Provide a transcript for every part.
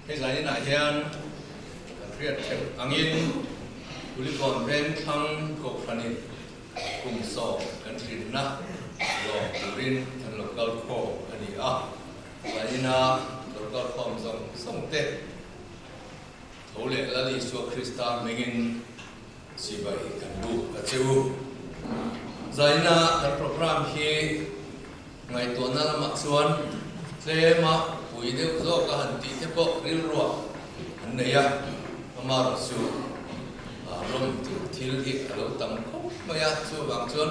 Hei zaninah hian kan hriat theuh angin Kulikawn Vengthlang Kohhranin kum sawm kan hrinna lawm turin kan lo kal khawm a ni a. Zanina lo kal khawm zawng zawng te tho leh Lal Isua Krista hmingin Sipai kan buk a che u. Zaina kan programme hi ngaihtuahna lamah chuan tlema pui deuh zawk a han tih te pawh rilruah an nei a, amaherawhchu lawm tur thil hi a lo tam khawp mai a, chuvang chuan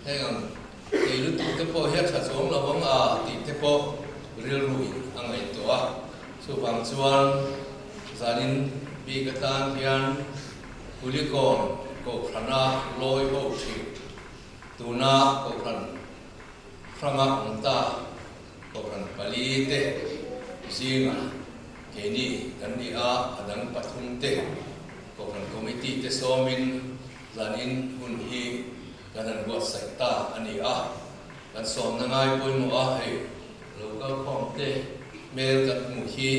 heng ang tih lutuk te pawh hi a tha chuang lo ang a tih te pawh rilruin a ngaihtuah a, chuvang chuan zanin bik atan hian Kulikawn Kohhrana lawi ho thin, tuna Kohhran hranga awm ta Kohhran pali te zingah keini kan ni a, a dang pathum te Kohhran Committee te sawmin zanin hun hi kan han buatsaih ta a ni a, kan sawmna ngai pawimawh a hei local khawm te hmel kan hmuh hi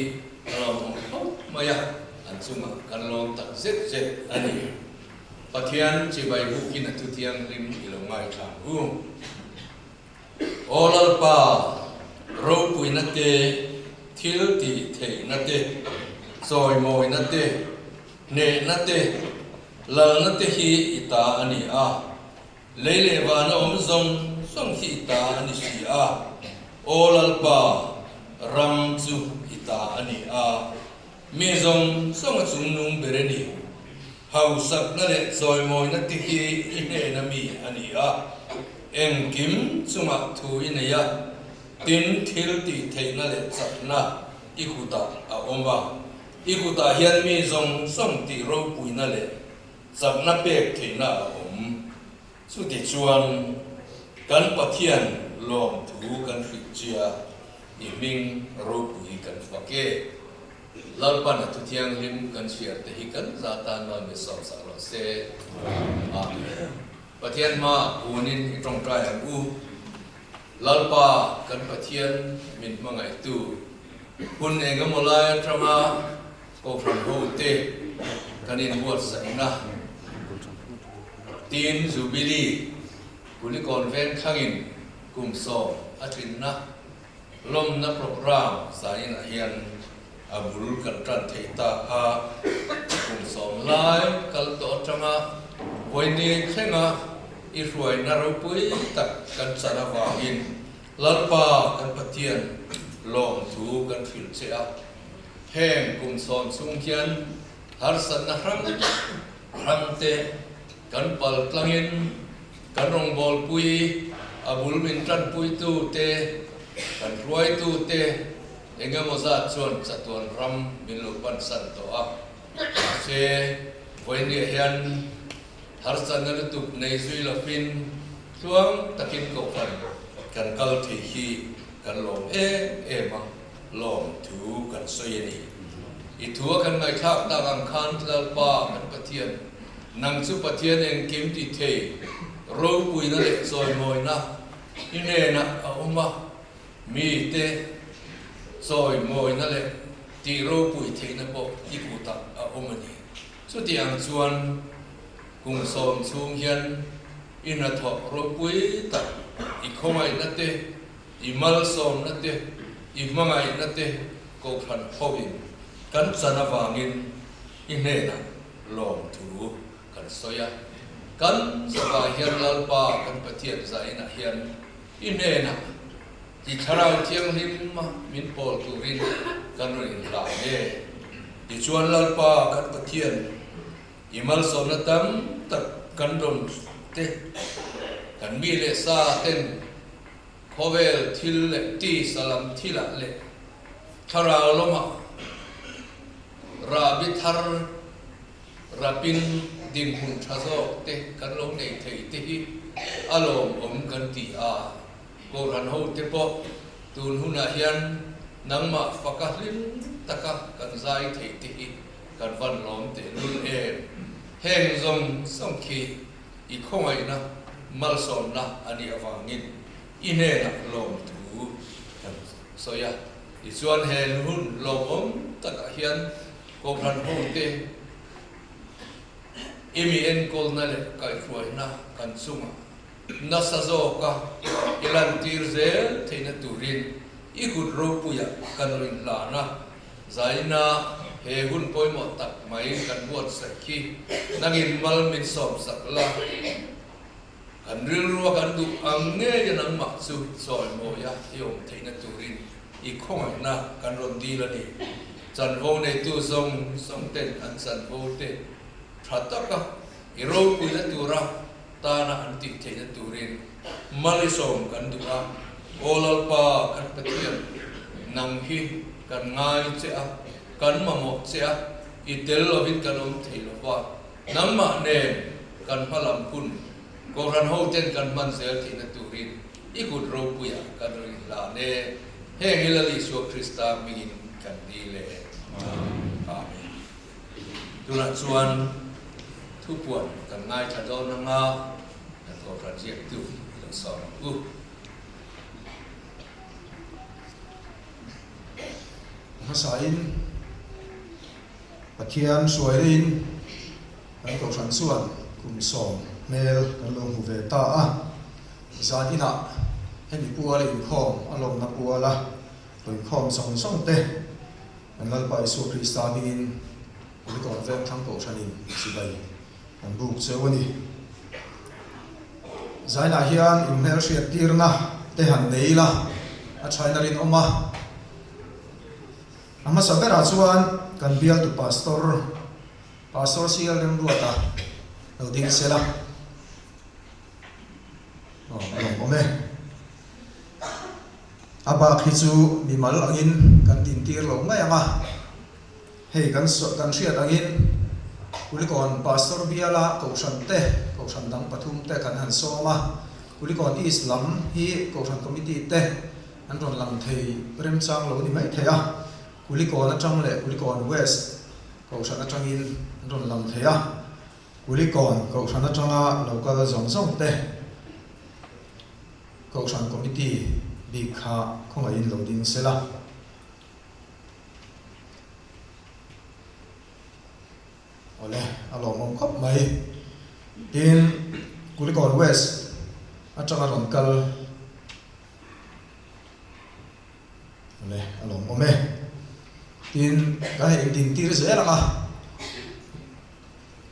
a lawmawm khawp mai a, an chungah kan lawm tak zet zet a ni. Pathian chibai bukin a thu thianghlim i lo ngaithla ang u. Aw Lalpa, ropuina te, thil tih theihna te, chawimawina te, hnehna te, lalna te hi i ta a ni a. Lei leh vana awm zawng zawng hi i ta a ni si a, Aw Lalpa, ram chu i ta a ni a, mi zawng zawng a chungnung ber a ni. Hausakna leh chawimawina te hi i hnena mi a ni a, engkim chungah thu i nei a, tin thil tih theihna leh chakna i kutah a awm a, i kutah hian mi zawng zawng tih ropuina leh Chakna pek theihna a awm. Chutichuan, kan Pathian lawmthu kan hrilh chia, i hming ropui kan fak e. Lalpan a thuthianghlim kan chhiar te hi kan za tan mawi mi sawmsak rawh se. Amen. Pathian hma kunin i tawngtai ang u. Lalpa kan Pathian min hmangaihtu, hun engemaw lai atanga Kohhran hote kan inbuatsaihna Teen Jubilee Kulikawn Vengthlangin kum sawm a tlinna lawmna programme zainah hian a bul kan tan thei ta kha kum sawm lai kal tawh atanga vawiini thlenga i hruaina ropui tak kan chan avangin Lalpa kan Pathian lawmthu kan hrilh che a. Heng kum sawm chhung hian harsatna hrang hrang te kan pal tlangin kan rawngbawlpui a bul min tanpuitu te, kan hruaitu te engemaw zat chuan chatuan ram min lo pansan tawh a. Mahse, vawinia hian harsatna lutuk nei zui lovin tluang takin kohhran kan kal thei hi kan lawm em em a. Lawmthu kan sawi a ni. I thu a kan ngaihthlak tak ang khan Lalpa kan Pathian, nang chu Pathian engkim ti thei, ropuina leh chawimawina i hnenah a awm a, mite chawimawina leh tih ropui theihna pawh i kutah a awm a ni. Chuti ang chuan kum sawm chhung hian i hnathawk ropui tak, i khawngaihna te, I malsawmna te, i hmangaihna te Kohhran hoin kan chan avangin i hnenah lawmthu kan sawi a. Kan zavai hian Lalpa kan Pathian zainah hian i hnenah i Thlarau Thianghlim min pawl turin kan rawn inhlan e. Tichuan Lalpa kan Pathian i malsawmna tam tak kan rawn te, kan mi leh sa ten Khawvel thil leh tisa lam thilah leh thlarau lamah rahbi thar rapin dinhmun tha zawk te kan lo nei thei te hi a lawmawm kan ti a. Kohhran hote pawh tun hunah hian nangmah faka hlim taka kan zai thei te hi kan van lawm tehlul em. Heng zawng zawng khi I khawngaihna malsawmna a nih avangin i hnenah lawmthu kan sawi a. Tichuan he hun lawmawm takah hian Kohhran hote i mi enkawlna leh kaihhruaina kan chungah nasa zawka i lantir zel theihna turin i kut ropuiah kan rin hlan a, zaina he hun pawimawh tak mai kan buatsaih khi nangin mal min sawmsak la. Kan rilrua kan duh ang ngei a nangmah chu chawimawi a i awm theihna turin i khawngaihna kan rawn dil a ni. Chanvo neitu zawng zawng ten an chanvo te tha taka i ropuina tura tana an tih theihna turin mal i sawm kan duh a, Aw Lalpa kan Pathian, nang hi kan ngai che a, kan mamawh che a, i tel lovin kan awm thei lova, Nangmah nen kan hmalam hun Kohhran hoten kan hman zel theihna turin i kut ropuiah kan ring hlan e. Heng hi Lal Isua Krista hmingin kan dil e. Amen. Tunah chuan thupuan kan ngaithla dawn anga kan Kohhran ziaktu i lo sawm ang u. Hmasain. Pathian hruaiin kan kohhran chuan kum 10 hmel kan lo hmu ve ta a, zan inah hemi puala inkhawm a lawmna puala lo inkhawm zawng zawng te kan Lalpa Isua Krista hmingin Kulikawn Vengthlang kohhranin chibai kan buk cheu a ni. Zainah hian inhmelhriat tirna te han nei ila a thain a rinawm a. A hmasa berah chuan kan bialtu Pastor, Pastor CL Remruata lo ding sela. Aw, a lawm awm e. A bak hi chu mimal angin kan dintir lo mai ang a. Hei kan kan hriat angin Kulikawn Pastor biala Kohhran te, Kohhran dang pathum te kan han sawm a. Kulikawn East lam hi Kohhran Committee te An rawn lang thei remchang lo ni mai thei a, Kulikawn atang leh Kulikawn West Kohhran atangin an rawn lang thei a, Kulikawn Kohhran atanga lo kal zawng zawng te Kohhran Committee bik kha khawngaihin lo ding se la. Awle, a lawmawm khawp mai. Tin, Kulikawn West atanga rawn kal. Awle, a lawm awm e. Tin, ka hei din tir zel ang a.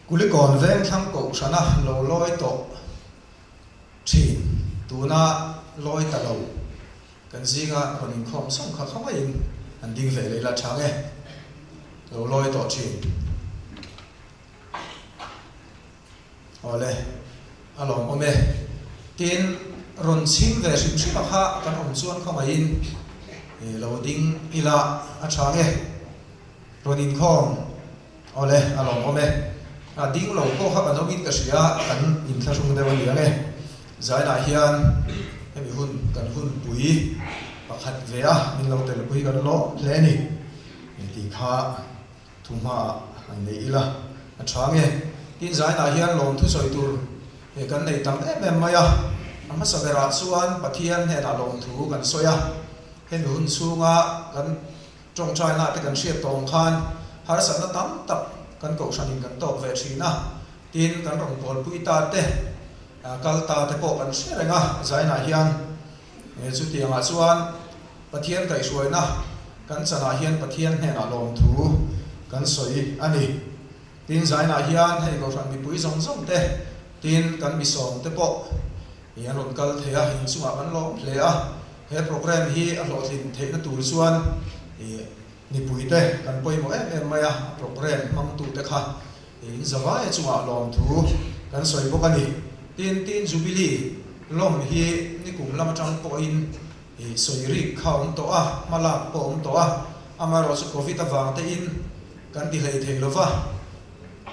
Kulikawn Vengthlang Kohhrana lo lawi tawh thin, tuna lawi ta lo kan zinga rawn inkhawm sawng kha khawngaihin an ding ve leh ila chang e. Lo lawi tawh thin. Awle, a lawm awm e. Tin, rawn chhim ve hrim hrim a kha kan awm chuan khawngaihin lo ding ila a tha nge? Rawn inkhawm, Awle, a lawm awm e. A ding lo pawh kha kan awmin ka hria, kan inthlahrung deuh a ni ang e. Zainah hian hemi hun kan hunpui pakhat ve a, min lo telpui kan lawm hle a ni tih kha. Thu hmaah han nei ila a tha nge? Tin, zainah hian lawmthu sawi tur he kan nei tam em em mai a. A hmasa berah chuan Pathian hnenah lawmthu kan sawi a. Hemi hun chhunga kan tawngtaina te kan hriat tawng khan harsatna tam tak kan kohhranin kan tawk ve thin a. Tin, kan rawn pawlpui ta te, kal ta te pawh kan hre reng a. Zainah hian chutiangah chuan Pathian kaihhruaina kan chanah hian Pathian hnenah lawmthu kan sawi a ni. Tin, zainah hian hei Kohhran mipui zawng zawng te, tin kan misawm te pawh hi an rawn kal thei a, inchungah kan lawm hle a. He program hi a hlawhtlin theihna tur chuan mipui te kan pawimawh em em mai a, a program hmangtute kha in zavai chungah lawmthu kan sawi bawk a ni. Tin, tin Jubilee lawm hi nikum lam atang pawhin I sawi rik kha awm tawh a, hma lak pawh awm tawh a, amaherawh chu Covid avang te in kan ti hlei thei lova,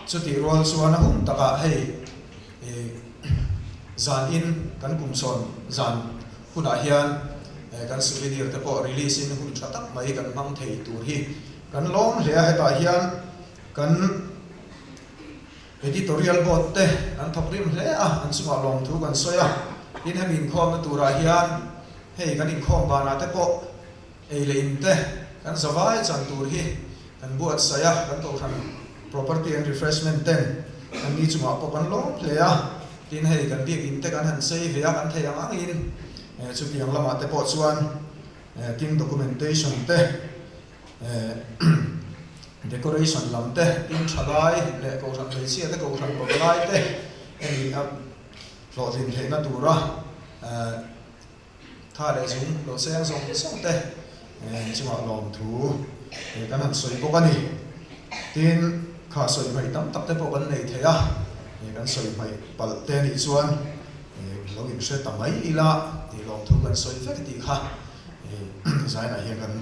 chutih rual chuan a hun takah hei i zan in kan kum chhawn zan hunah hian kan souvenir te pawh release in hun tha tak mai kan hmang thei tur hi kan lawm hle a, hetah hian kan Editorial Board te an thawk rim hle a, an chungah lawmthu kan sawi a, tin hemi inkhawmna turah hian hei kan inkhawm banah te pawh Ei leh in te kan zavai chan tur hi kan buatsaih a, kan kohhran property and refreshment ten an ni chungah pawh kan lawm hle a, tin hei kan biakin te kan han sei ve a, kan thei ang angin chutiang lamah te pawh chuan tin documentation te decoration lam te tin thalai leh kohhran hmeichhia te kohhran pavalai te hemi a hlawhtlin theihna tura Tha leh zung lo seng zawng zawng te chungah lawmthu kan han sawi bawk a ni. Tin, kha sawi hmaih tam tak te pawh kan nei thei a, kan sawi hmaih palh te nih chuan lo inhre ta mai ila tih lawmthu kan sawi vek tih kha zainah hian kan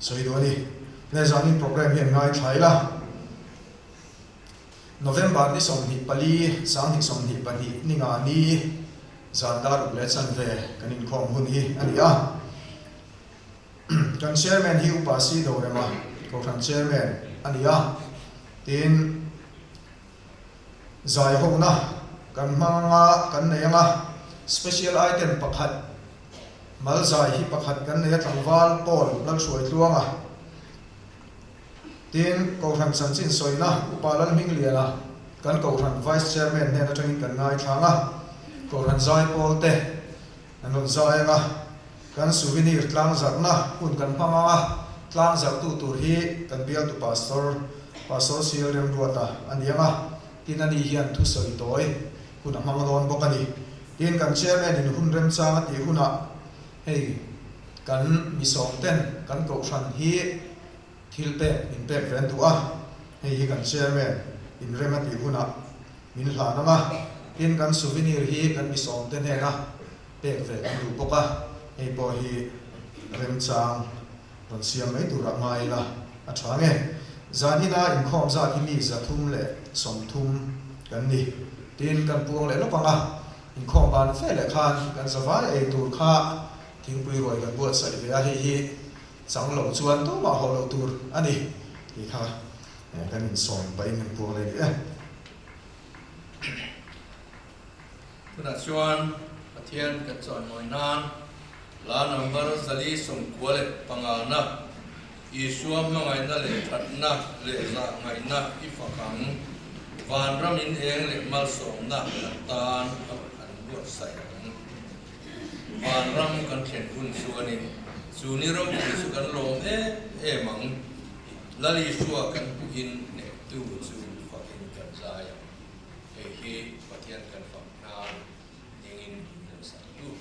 sawi duh a ni. Hlezanin programme hian ngaithla ila. November ni 24, 2022 ni nga ni zan dar ruk leh chanve kan inkhawm hun hi a ni a. Kan Chairman hi Upa Si Dorema, Kohhran Chairman a ni a. Tin, zaihawkna kan hmang anga kan nei anga Special Item pakhat, Malzai hi pakhat kan nei a tlangval Paul Lalhruaitluanga. Tin, Kohhran chanchin sawina Upa Lalhmingliana, kan Kohhran Vice Chairman hnen atangin kan ngaithlang a, Kohhran zaipawl te an rawn zai ang a, kan souvenir tlangzarhna hun kan hmang ang a, tlangzarhtu tur hi kan bialtu Pastor, Pastor Sial Remruata a ni ang a, tin ani hian thusawi tawi hun a hmang dawn bawk a ni. Tin, kan Chairman in hun remchang a tih hunah hei kan misawm ten kan Kohhran hi, Thil pek min pek ve an duh a, hei hi kan chairman in rem a tih hunah min hlan ang a, tin kan souvenir hi kan misawm te hnena pek ve kan duh bawk a, hei pawh hi remchang rawn siam mai turah ngai ila a tha nge. Zan ina inkhawm zat hi mi 330 kan ni, tin kan puang leh lawk ang a, inkhawm ban fe leh khan kan zavai ei tur kha thingpui ruai kan buatsaih ve a, hei hi Chang lo chuan tumah haw loh tur a ni tih kha kan insawm pahin kan puang leh rih e. Tunah chuan Pathian kan chawimawi nan hla number 495 na Isua hmangaihna leh thatna leh zahngaihna i fak ang, vanram in eng leh malsawmna kan tan a an buatsaih ang. Vanram kan thlen hun chuanin chu ni ropui chu kan lawm em em ang. Lal Isua kan hmuhin hnehtu chu fakin kan zai ang. Hei hi Pathian kan fak hnan dingin min sak tu.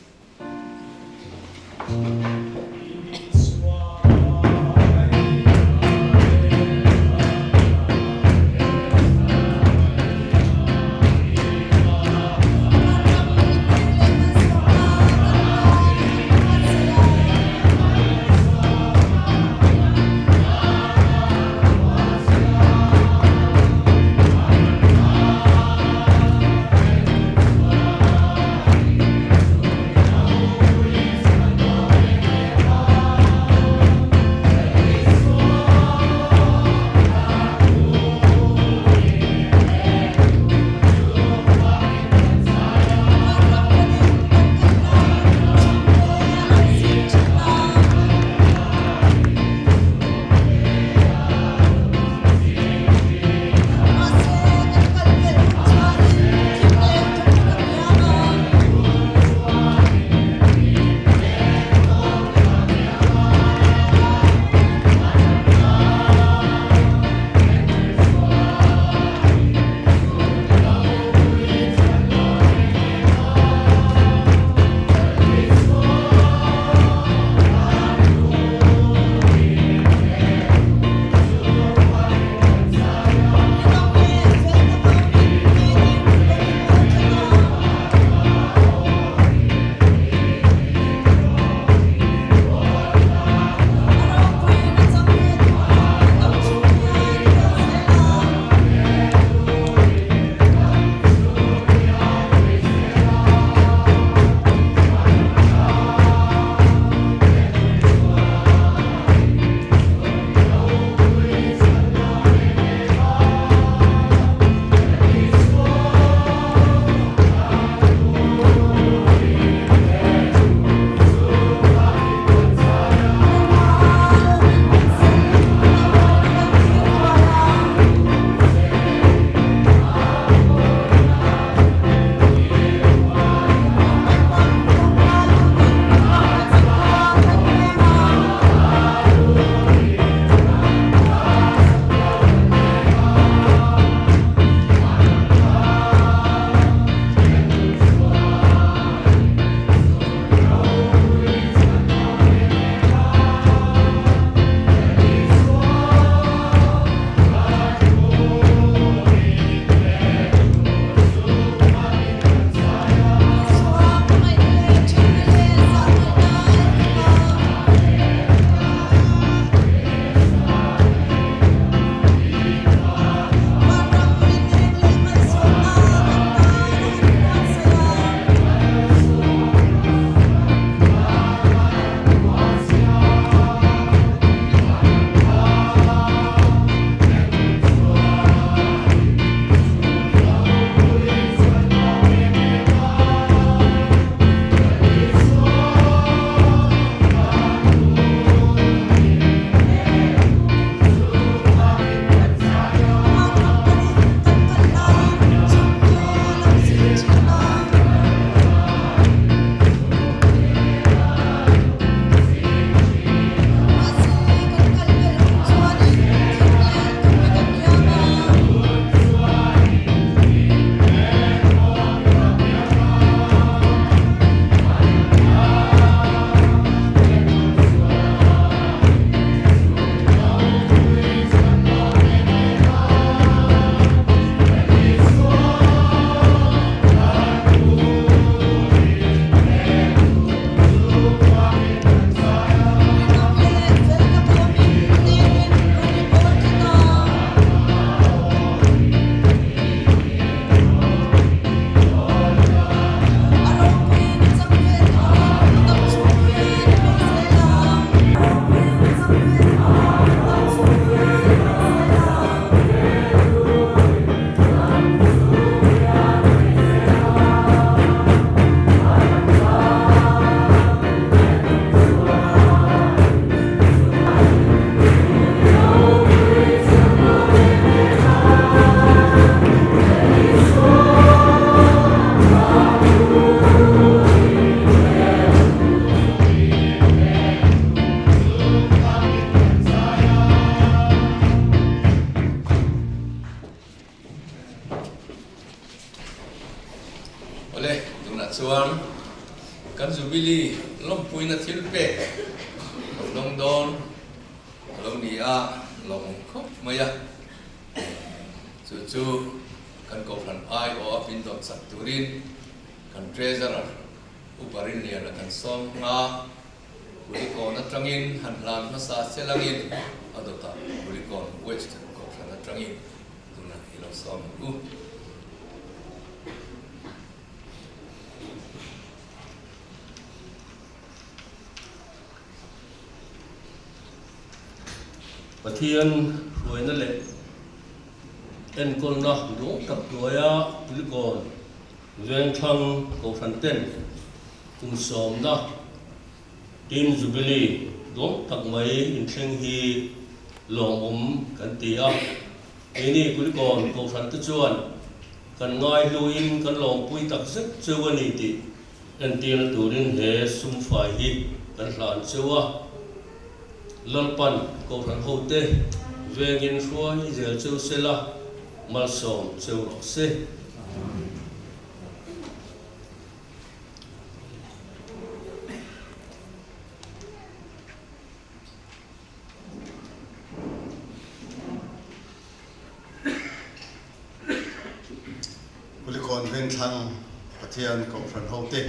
Tichuan, kan Jubilee lawmpuina thil pek lo dawng dawn a lo ni a, lawmawm khawp mai a. Chu chu kan Kohhran aiawh a min dawn chak turin kan Treasurer Upa Rinliana kan sawm hma. Kulikawn atangin han hlan hmasa che langin a dawtah Kulikawn West Kohhran atangin tunah i lo sawm ang u. Pathian hruaina leh enkawlna duh tak hnuaia Kulikawn Vengthlang Kohhran ten kum sawmna Tin Jubilee dawm tak mai inthleng hi lawmawm kan ti a. Keini Kulikawn Kohhran te chuan kan ngaihluin kan lawmpui tak zet cheu a ni tih entirna turin he sumfai hi kan hlan cheu a. Lalpan Kohhran hote vengin hruai zel cheu sela malsawm cheu rawh se. Kulikawn Vengthlang Pathian Kohhran hote,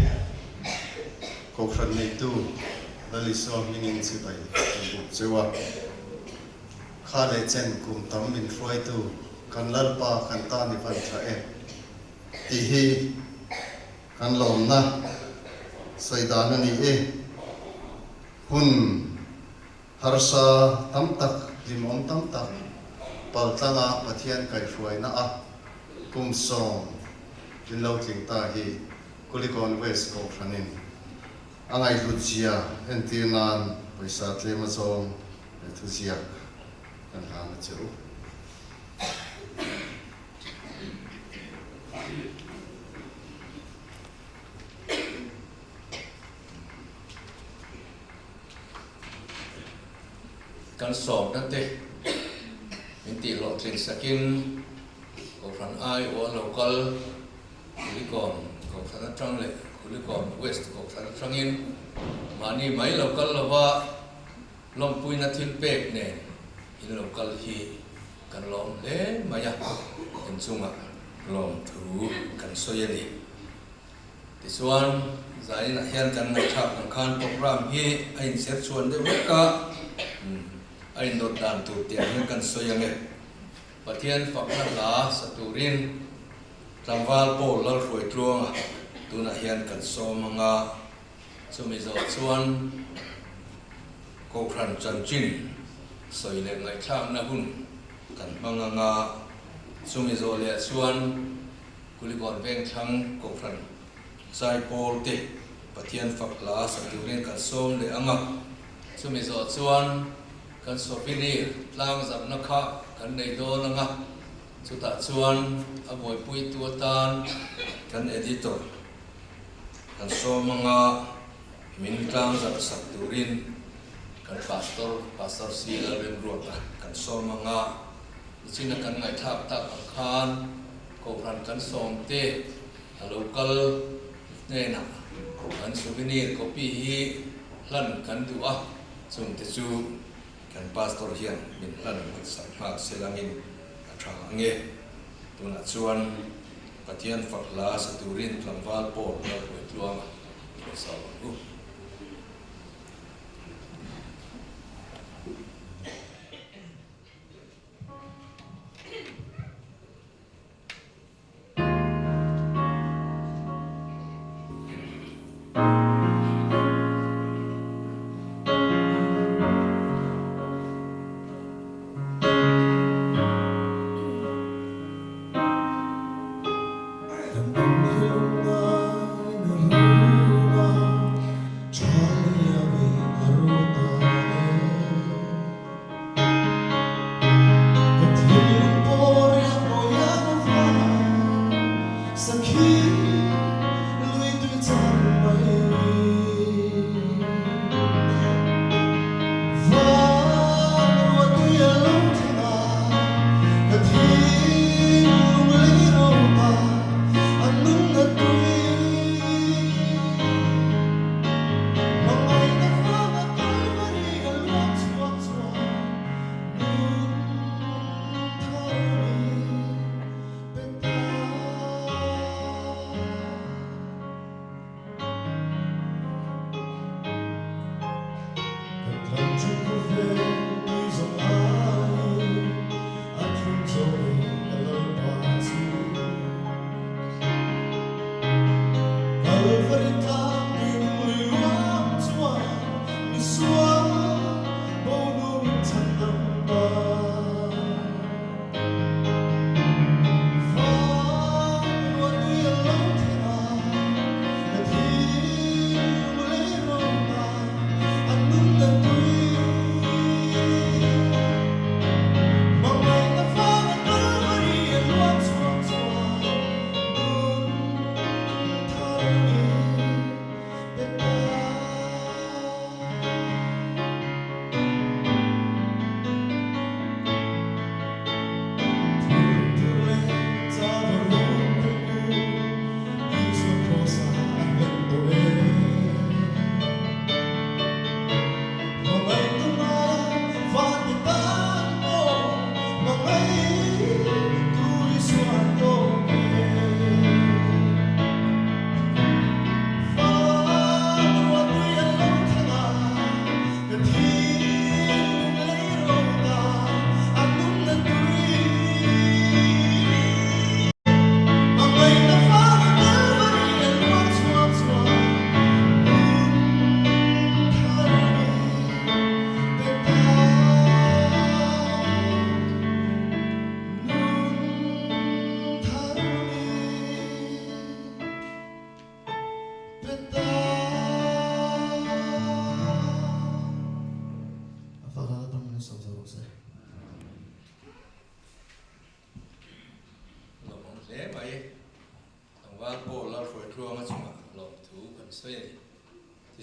Kohhran neitu Lal Isua hmingin chibai kan buk cheu a. Kha leh chen kum tam min hruaitu kan Lalpa kan tan i van tha e tih hi Kan lawmna sawi dan a ni e. Hun harsa tam tak, hlimawm tam tak paltlanga Pathian kaihhruaina a kum sawm in lo tling ta hi Kulikawn West Kohhranin a ngaihhlutzia entir nan pawisa tlem a zawng leh thuziak kan hlan a che u. Kan sawmna te min tih hlawhtlin sakin Kohhran aiawh a lo kal Kulikawn Kohhran atang leh Kulikawn West Kohhran atangin mahni mai lo kal lova lawmpuina thil pek nen in lo kal hi Kan lawm hle mai a, inchungah lawmthu kan sawi a ni. Tichuan, zaninah hian kan ngaihthlak ang khan program hi a inser chhuan deuh vek a, a indawt dan tur tih ang hian kan sawi ang e. Pathian fakna hla sa turin tlangval Paul Lalhruaitluanga tunah hian kan sawm ang a, chumi zawh chuan Kohhran chanchin sawi leh ngaihthlakna hun kan hmang ang a, chumi zawh leh chuan Kulikawn Vengthlang Kohhran Zaipawl te Pathian fak hla sa turin kan sawm leh ang a, chumi zawh chuan kan souvenir tlang zarhna kha kan nei dawn ang a, chutah chuan a buaipuitu atan kan editor kan sawm ang a. Min tlang zarh sak turin kan Pastor, Pastor C. Lalremruata kan sawm ang a, nichina kan ngaihthlak tak ang khan Kohhran kan sawm te a lo kal hnenah kan souvenir copy hi hlan kan duh a, chungte chu kan Pastor hian min hlan sak nghal se langin a tha ang e. Tunah chuan Pathian fak hla sa turin tlangval Paul Lalhruaitluanga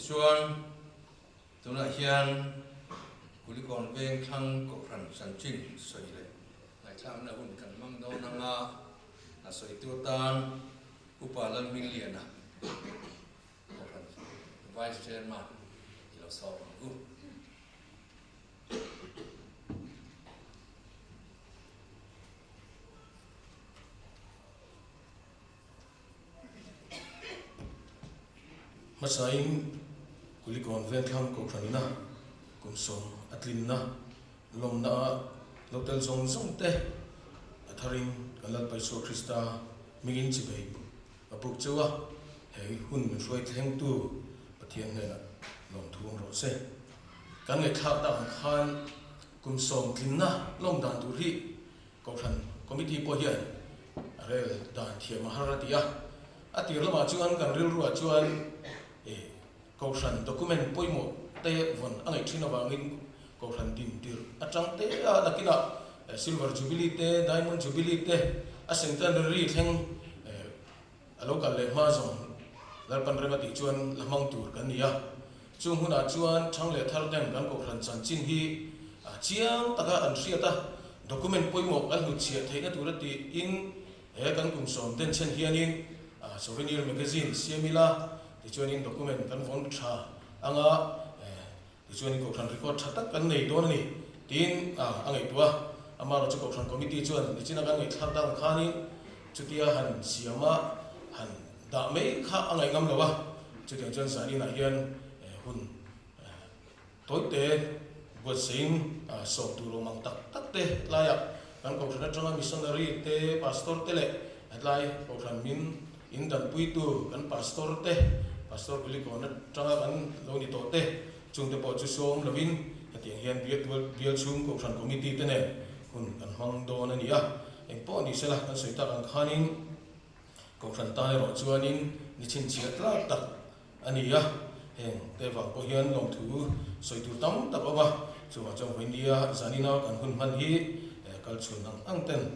Tichuan, tunah hian Kulikawn Vengthlang Kohhran chanchin sawi leh ngaihthlakna hun kan hmang dawn anga a sawitu atan Upa Lalhmingliana Kohhran Vice Chairman i lo sawm ang u. Hmasain Kulikawn Vengthlang Kohhranina kum sawm a tlinna lawmna ah lo tel zawng zawng te a tharin kan Lalpa Isua Krista hmingin chibei a buk cheu a, he hun min hruai thlengtu Pathian hnenah lawmthu awm rawh se. Kan ngaihthlak tak ang khan kum sawm tlinna lawm dan tur hi Kohhran Committee pawh hian a rel dan thiam a har a ti a. A tir lamah chuan kan rilruah chuan Kohhran document pawimawh te vawn a ngaih thin avangin Kohhran din tirh atang te a nakinah Silver Jubilee te, Diamond Jubilee te a centenary thleng a lo kal leh hma zawng Lalpan rem a tih chuan la hmang tur kan ni a. Chung hunah chuan Thang leh Thar ten kan Kohhran chanchin hi chiang taka an hriat a, document pawimawh kan hnutchhiah theihna tura tiin he kan kum sawm denchhen hianin Souvenir Magazine siam ila tichuanin document kan vawn tha anga Tichuan Kohhran record tha tak kan nei dawn a ni tiin a ngaihtuah a. Amaherawhchu Kohhran Committee chuan nichina kan ngaihthlak dang khanin chutia han siama han dah mai kha a ngaih ngam lo a. Chutiang chuan zaninah hian hun tawite buatsaiin sawm tur awm ang tak tak te tlaiah kan Kohhran atanga Missionary te, Pastor te leh hetlai Kohhran min In danpuitu kan Pastor te, Pastor Kulikawn atanga kan lo ni tawh te, chungte pawh chu sawm lovin hetiang hian Bial Bial chhung Kohhran Committee te nen hun kan hmang dawn a ni a. Eng pawh ni sela kan sawi tak ang khanin Kohhran tan erawh chuanin ni chhinchhiah tlak tak a ni a. Heng te vang pawh hian lawmthu sawi tur tam tak a awm a, chuvang chuan vawinia zanina kan hun hman hi kal chhun ang ang ten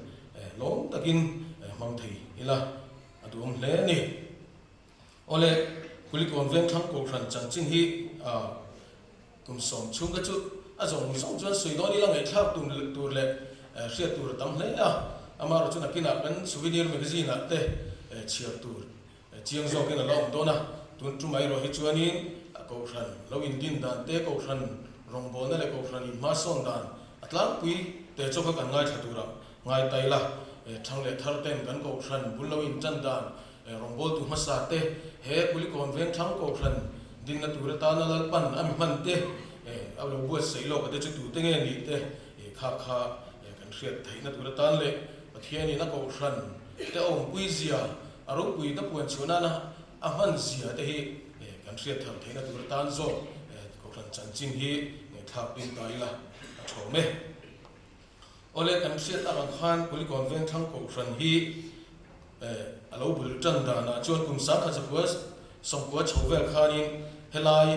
lawm takin hmang thei ila a duhawm hle a ni. Awle, Kulikawn Vengthlang Kohhran chanchin hi kum sawm chhung kha chu a zawng zawng chuan sawi dawn ila ngaihthlak tum tur leh hriat tur a tam hle a, amaherawhchu chu nakinah kan Souvenir Magazine ah te chhiar tur Chiang zawkin a la awm dawn a, tun tum erawh hi chuanin Kohhran lo indin dan te, Kohhran rawngbawlna leh Kohhran inhmasawn dan a tlangpui te chu kha kan ngaithla turah ngai ta ila. Thang leh thar ten kan Kohhran bul lo intan dan, rawngbawltu hmasa te, he Kulikawn Vengthlang Kohhran dinna tur atana Lalpan a mi hman te, a lo buatsaih lawk a te chu tute nge nih te kha kha kan hriat theihna tur atan leh Pathianin a Kohhran te awmpui zia A ropui na puan chhuah nana a hman zia te hi kan hriat thar theihna tur atan zawk Kohhran chanchin hi ngaihthlak pin ta ila a thawm e. Awle kan hriat tak ang khan Kulikawn Vengthlang Kohhran hi a lo bul tan danah chuan kum sangkhat zakua sawmkua chho vel khanin helai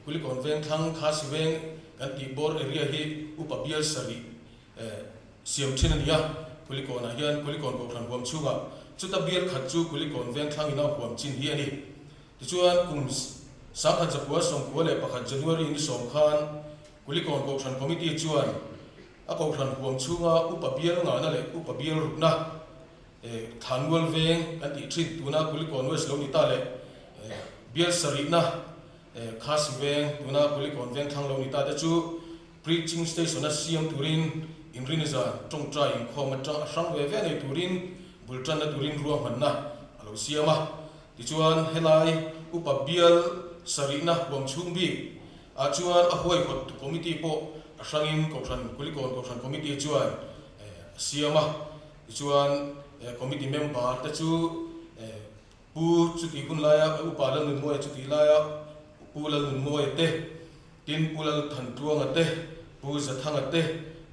Kulikawn Vengthlang Khasi Veng kan tih bawr area hi upa bial sarih Siam thin a ni a, Kulikawnah hian Kulikawn Kohhran huam chhungah chuta bial khat chu Kulikawn Vengthlang ina huam chin hi a ni. Tichuan, kum 1991 January ni sawm khan Kulikawn Kohhran Committee chuan a Kohhran huam chhunga upa bial ngahna leh upa bial rukna Thlanmual Veng kan tih thin tuna Kulikawn West lo ni ta leh bial sarihna Khasi Veng tuna Kulikawn Vengthlang lo ni ta te chu Preaching Station a siam turin Inrini zan tawngtai inkhawm atang a hrang ve ve nei turin bul tanna turin ruahmanna a lo siam a. Tichuan helai upa bial sarihna huam chhung bik ah chuan a huaihawt tu committee pawh a hrangin Kohhran Kulikawn Kohhran Committee chuan a siam a. Tichuan committee member te chu Pu chutih hun laia Upa Lalnunmawia chutih laia Pu Lalnunmawia te, tin Pu Lalthantluanga te, Pu Zathanga te,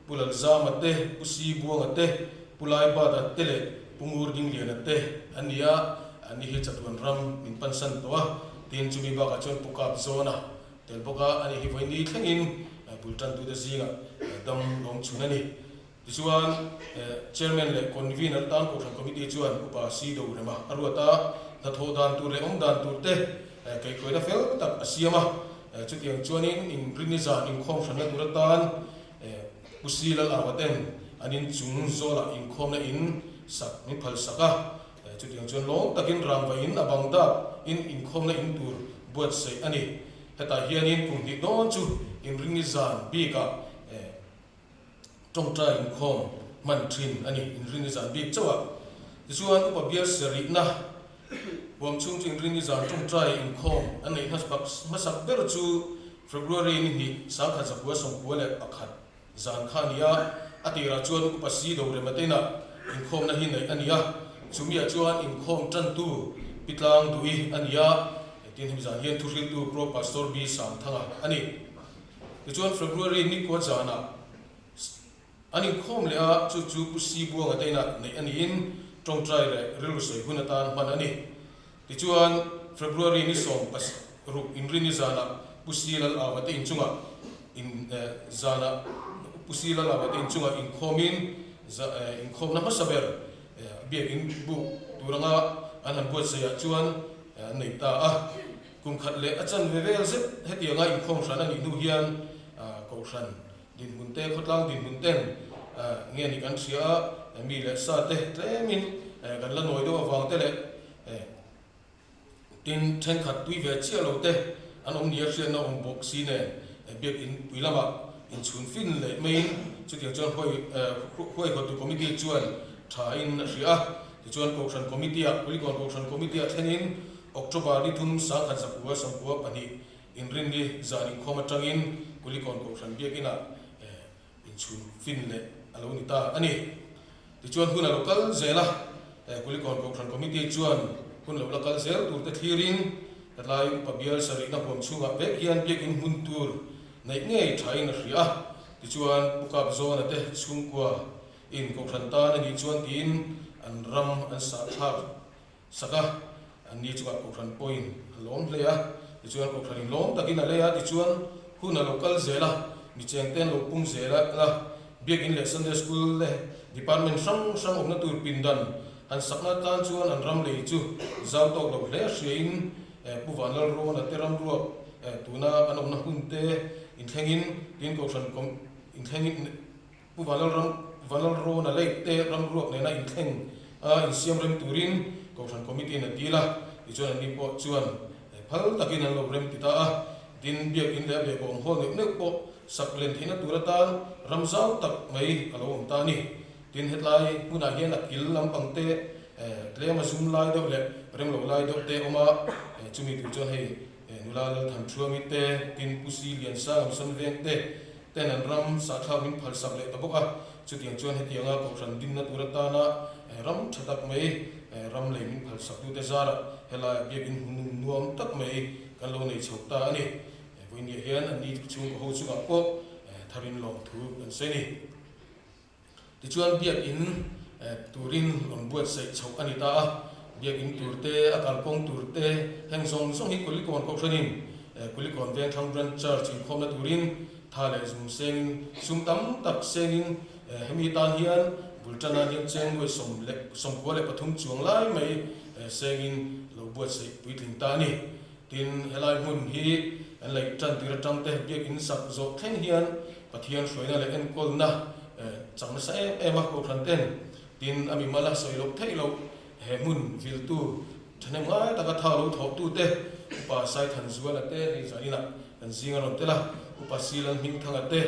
Pu Lalzama te, Pu Sibuanga te, Pu Laibata te leh Pu Ngurdingliana te an ni a, an ni hi chatuan ram min pansan tawh a, tin chumi bakah chuan Pu Kapzawna tel bawk a, ani hi vawiin thlengin bul tantute zingah dam lawm chhun a ni. Tichuan, Chairman leh Convener tan Kohhran Committee chuan Upa Si Dorema a ruat a, hnathawh dan tur leh awm dan tur te Keikuaina fel tak a siam a, chutiang chuanin inrini zan inkhawm hranna tur atan Pu Si Lalawa ten an inchung zawlah inkhawmna in sak min phal sak a, chutiang chuan lawm takin rangva in a bang dap in inkhawmna in tur buatsaih a ni. Hetah hianin kum hnih dawn chu inrini zan bikah tawngtai inkhawm hman thin a ni, inrini zan bik chauh a. Tichuan Upa Bial Serihna huam chhung chu inrini zan tawngtai inkhawm a neih hmasak ber chu February ni hnih 1991 zan kha a ni a, a tirah chuan Upa Si Dorema te inah inkhawmna hi neih a ni a, chumiah chuan inkhawm tantu Pi Tlang Duhi a ni a, tin hemi zan hian thuhriltu Pro Pastor B Sangthanga a ni. Tichuan February ni kua zanah an inkhawm leh a, chu chu Pu Si Buanga te inah neih a niin tawngtai leh rilru sawi hun atan hman a ni. Tichuan February ni 16 inrini zanah Pu Si Lal Ava te inchungah in zanah Pu Si Lal Ava te inchungah inkhawmin inkhawmna hmasa ber biakinn buk tur anga an han buatsaihah chuan an nei ta a. Kum khat leh a chanve vel zet hetianga inkhawm hran a nih hnu hian Kohhran dinhmun te, khawtlang dinhmun ten nge ni kan hria a, mi leh sa te tlemin kan la nawi deuh avang te leh tin thenkhat tui ve chiah lo te an awm nia hriatna awm bawk si nen biakinn pui lamah inchhun fin leh maiin chutiang chuan huaihawttu committee chuan thain a hria a. Tichuan Kohhran Committee-ah, Kulikawn Kohhran Committee-ah thlenin October ni thum 1992 inrinni zan inkhawm atangin Kulikawn Kohhran Biakinah inchhun fin leh a lo ni ta a ni. Tichuan hun a lo kal zel a, Kulikawn Kohhran Committee chuan hun lo la kal zel turte thlirin hetlai Upa Bial sarihna huam chhungah vek hian biakin hmun tur neih ngei thain a hria a. Tichuan Pu Kapzawna te chhungkua In kohhran tan a nih chuan tiin an ram an sah thlak sak a, an ni chungah kohhran pawhin a lawm hle a, tichuan kohhran in lawm takin a lei a, tichuan hun a lo kal zel a, mi chengte an lo pung zel a, Biakin leh Sunday School leh Department hrang hrang awmna tur pindan han sakna atan chuan an ram lei chu zau tawk lo hle hriain Pu Vanlalrawna te ramruak tuna an awmna hun te inthlengin tin kohhran inthlengin Pu Vanlalram Vanlalrawna lake te ramruak nena inthleng a insiam rem turin Kohhran Committee in a dil a, tichuan anni pawh chuan phal takin an lo rem ti ta a. Tin, biakin leh a behbawm hawl neuh neuh pawh sak len theihna tur atan ram zau tak mai a lo awm ta a ni. Tin, hetlai hmunah hian a kil lampang te tlem a zum lai deuh leh rem lo lai deuh te a awm a, chumi tur chuan hei nula Lalthanṭhuami te, tin Pu Si Liansanga Mission Veng te, ten an ram sahthlak min phalsak leh ta bawk a, chutiang chuan hetianga kohhran dinna tur atana ram tha tak mai ram lei min phalsaktute zarah helaiah biakin hmunung nuam tak mai kan lo nei chho ta a ni. Vawiinniah hian an ni chhungkaw ho chungah pawh tharin lawmthu kan sawi a ni. Tichuan biakin turin rawn buatsaih chhoh a ni ta a, biakin tur te, a kalkawng tur te, heng zawng zawng hi Kulikawn Kohhranin Kulikawn Vengthlang Branch Church inkhawmna turin tha leh zum sengin sum tam tak sengin hemi tan hian bul tana hian cheng nuai 93 chuang lai mai sengin lo buatsaih puitling ta a ni. Tin, helai hmun hi an laih tan tir atang te biakin sak zawh thleng hian Pathian hruaina leh enkawlna chang nasa em em a Kohhran ten tin a mimal a sawi loh theih loh he hmun viltu thahnem ngai taka tha lo thawhtu te Upa Saithanzuala te hei zaninah kan zing a rawn tel a, Upa Silalhmingthanga te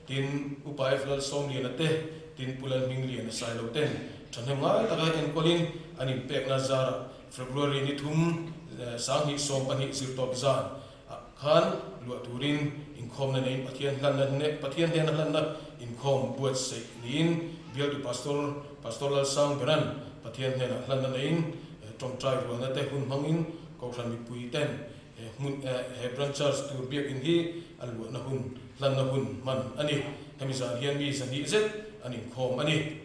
Tin, Upa F. Lalsawmliana te, Tin Pu Lalhmingliana Sailo ten thahnem ngai taka enkawlin an inpekna zarah February ni thum 2012 zirtawp zan ah khan luah turin inkhawmna neiin Pathian hlanna Pathian hnena hlanna inkhawm buatsaih niin Bialtu Pastor Pastor Lalsang Beran Pathian hnenah hlanna neiin tawngtai rualna te hun hmangin Kohhran mipui ten He hmun he Branch Church tur biakinn hi a luahna hun, hlanna hun hman a ni. Hemi zan hian mi 200 zet an inkhawm a ni.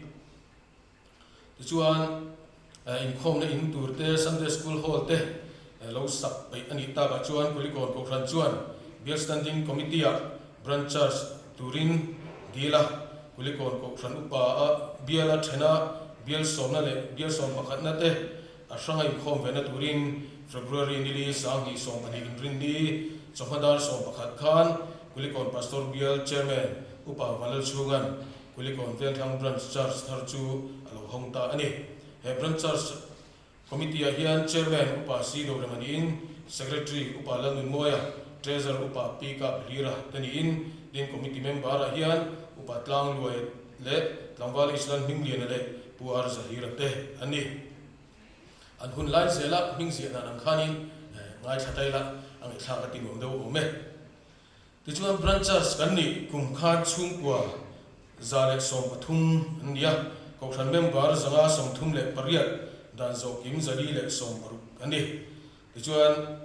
Tichuan, inkhawmna in tur te, Sunday School Hall te lo sak peih a nih takah chuan Kulikawn Kohhran chuan Bial Standing Committee-ah Branch Church turin dil a, Kulikawn Kohhran upa a biala thena bial sawmna leh bial sawm pakhatna te a hranga inkhawm vena turin February nili 2020 inrinni chawhma dar 11 khan Kulikawn Pastor Bial Chairman Upa Vanlalchhunga'n Kulikawn Vengthlang Branch Church thar chu a lo hawng ta a ni. He Branch Church Committee-ah hian Chairman Upa C Dorema niin Secretary Upa Lalnunmawia, Treasurer Upa Pi Kap Hlira te niin tin Committee member-ah hian Upa Tlangluaia leh Tlangval Island Hmingliana leh Pu R Zahlira te an ni. An hun lai zela hming ziah dan ang khanin ngaithla ta ila a ngaihthlak a ti nuam deuh awm e. Tichuan Branch Church kan nih kum khan chhungkua 113 an ni a, Kohhran member 138 dan zawhkim 460 an ni. Tichuan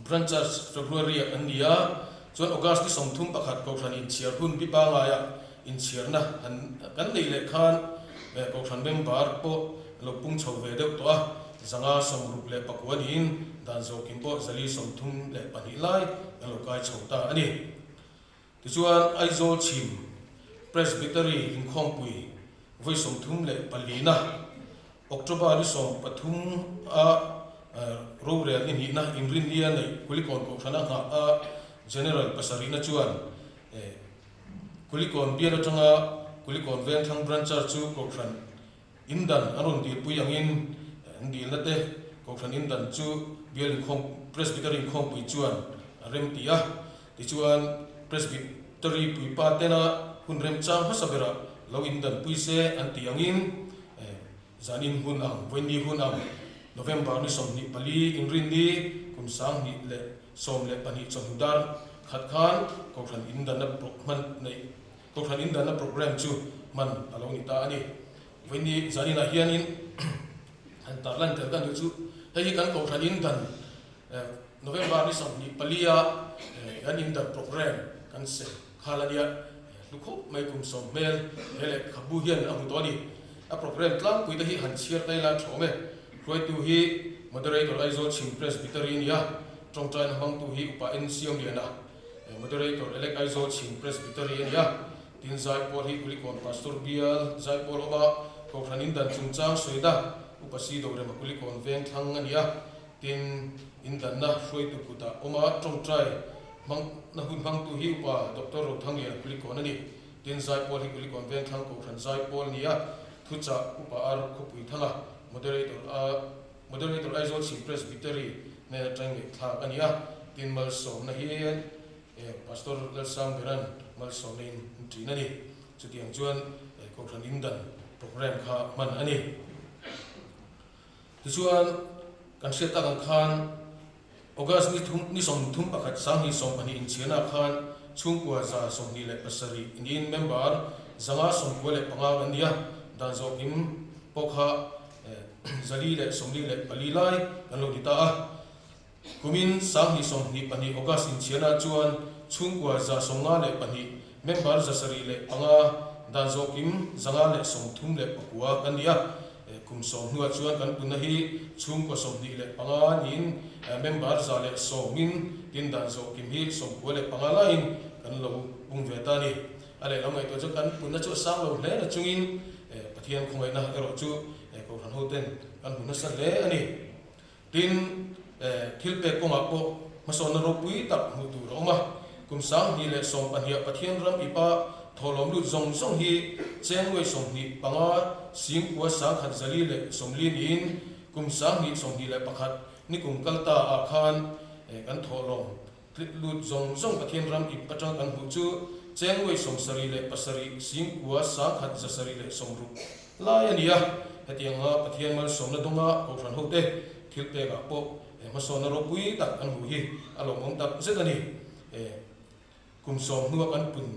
Branch Church February-ah an ni a, chuan August ni 31 Kohhran inchhiar hun bi pangaiah inchhiarna han kan nei leh khan Kohhran member pawh lo pung chho ve deuh tawh a. 569 niin dan zawhkim pawh 432 lai kan lo kai chho ta a ni. Tichuan Aizawl chhim Presbytery inkhawmpui vawi 34 na October ni 13 a rorel ni hnihna inrinnia neih Kulikawn Kohhrana nghah a General pasarihna chuan Kulikawn bial atanga Kulikawn Vengthlang Branch chu Kohhran Indan an rawn dilpui angin an dilna te Kohhran indan chu Bial inkhawm Presbytery inkhawmpui chuan a rem ti a. Tichuan Presbytery puipa tena hun remchang hmasa berah lo indan pui se an tih angin zanin hun ang, vawiinni hun ang, November ni 24 inrinni kum 2012 chawhnu dar khat khan Kohhran indanna hman neih Kohhran indanna programme chu hman a lo ni ta a ni. Vawiinni zaninah hianin han tarlan tel kan duh chu hei hi kan Kohhran indan November ni 24 a kan indan programme kan sem khal a nia. Hlu khawp mai kum sawm hmel he lehkhabu hian a hmu tawh a ni. A programme tlangpui te hi han chhiar ta ila a tha awm e. Hruaitu hi Moderator Aizawl Chhim Presbytery a ni a, tawngtaina hmangtu hi Upa N Siamliana. Moderator Elect Aizawl Chhim Presbytery a ni a, tin Zaipawl hi Kulikawn Pastor Bial Zaipawl awm a, Kohhran indan chungchang sawina Upa Si Dorema Kulikawn Vengthlang a ni a, tin indanna hruaitu kutah awm a, tawngtai hmang na hun hmangtu hi Upa Doctor Rothangliana Kulikawn a ni, tin Zaipawl hi Kulikawn Vengthlang Kohhran Zaipawl a ni a, thuchah Upa R Khawpuithanga Moderator a. Moderator Aizawl Chhim Presbytery hnen atang ngaihthlak a ni a, tin malsawmna hi Pastor Lalsang Beran malsawmna in an ṭin a ni. Chutiang chuan Kohhran indan programme kha hman a ni. Tichuan kan hriat tak ang khan August ni thum ni 31 2020 inchhianah khan chhungkua 127 niin member 595 kan ni a, dan zawhkim pawh kha 444 lai kan lo ti ta a. Kumin 2022 August inchhianah chuan chhungkua 152 member 705 dan zawhkim 139 kan ni a. Kum sawm hnuah chuan kan punna hi chhungkua 25 niin member 110 in tin dan zawhkim hi 95 laiin kan lo pung ve ta a ni. A lehlam ngaihtuah chuan kan punna chu a sang lo hle na chungin Pathian khawngaihna erawh chu Kohhran hoten kan hmu nasa hle a ni. Tin, thil pek kawngah pawh hmasawnna ropui tak hmuh tur a awm a. Kum 2010 ah Pathian ram ipa thawhlawm lut zawng zawng hi chengnuai 25 singkua 1140 niin kum 2021 nikum kal ta ah khan kan thawhlawm lut zawng zawng Pathian ram ip atang kan hmuh chu chengnuai 77 singkua 1760 lai a ni a. Hetianga Pathian malsawmna dawnga Kohhran hote thil pekah pawh hmasawnna ropui tak an hmuh hi a lawmawm tak zet a ni. Kum sawm hnua kan pun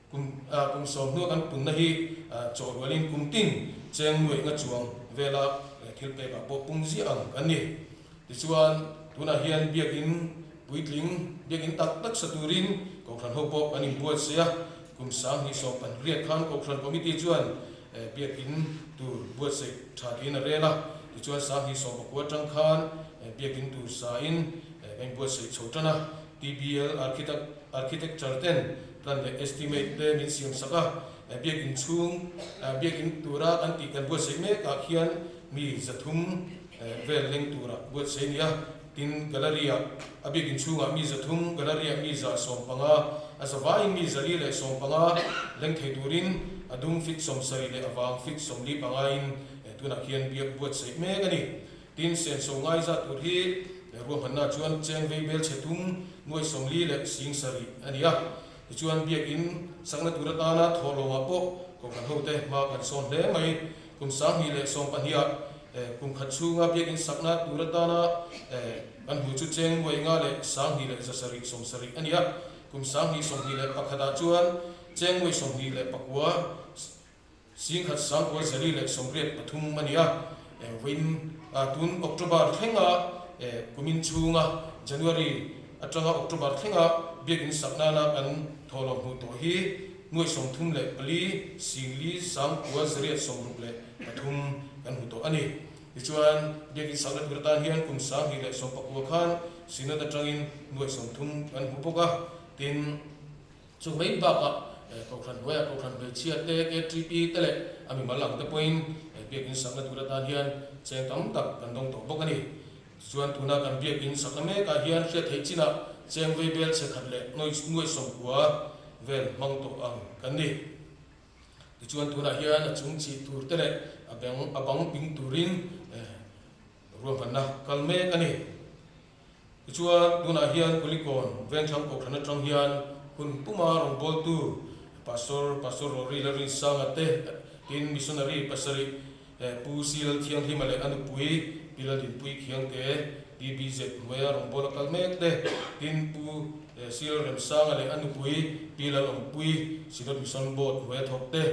kum kum sawm hnua kan punna hi chaw rualin kum tin cheng nuaih nga chuang vela thil pekah pawh pung ziah ang kan ni. Tichuan, tunah hian biakin puitling, biakin tak tak sa turin Kohhran ho pawh kan inbuatsaih a. Kum 2018 khan Kohhran Committee chuan biakin tur buatsaih tha tiin a rel a. Tichuan, 2019 atang khan biakin tur sain kan inbuatsaih chho tan a. TBL Architecture ten plan leh estimate te min siam sak a. Biakin chhung, biakin tura kan tih kan buatsaih mekah khian mi 300. vel leng tura buatsaih a ni a. Tin, Gallery-ah a biakin chhungah mi 300, Gallery-ah mi 150, a zavaiin mi 450 leng thei turin a dung fit 70 leh a vang fit 45 in tunah khian biak buatsaih mek a ni. Tin, senso ngai zat tur hi ruahmanna chuan cheng vei bel chhe tum nuai 40 leh 70 a ni a. Tichuan, biakin sakna tur atana thawhlawmah pawh Kohhran hote hma kan sawn hle mai. Kum 2012-ah kum khat chhunga biakin sakna tur atana kan hmuh chu cheng 5,270 a ni a. Kum 2021-ah chuan cheng 29, 1,983 a ni a. Vawiin tun October thlenga kumin chhunga January atanga October thlenga biakin saknana kan thawhlawm hmuh tawh hi 34, 4,963 kan hmu tawh a ni. Tichuan, biakin sakna tur atan hian kum 2019 khan Synod atangin 30 kan hmu bawk a, tin, Chu mai bakah Kohhran hnuaiah Kohhran hmeichhia te, KTP te leh a mimal ang te pawhin biakin sakna tur atan hian cheng tam tak kan dawng tawh bawk a ni. Tichuan tuna kan biakin sakna mekah hian hriat theih chinah cheng vei bel chhe khat leh nuai 90 vel hmang tawh ang kan ni. Tichuan tunah hian a chung chih tur te leh a beng a bang ping turin ruahmanna kal mek a ni. Tichuan, tunah hian Kulikawn Vengthlang Kohhran atang hian hun puma rawngbawltu Pastor Pastor Rory Lalrinsanga te, tin Missionary pasarih Pu C Lalthianghlima leh a nupui Pi Laldinpui Khiangte, TBZ hnuaia rawngbawla kal mek te, tin Pu C Lalremsanga leh a nupui Pi Lalawmpui Synod Mission Board hnuaia thawk te,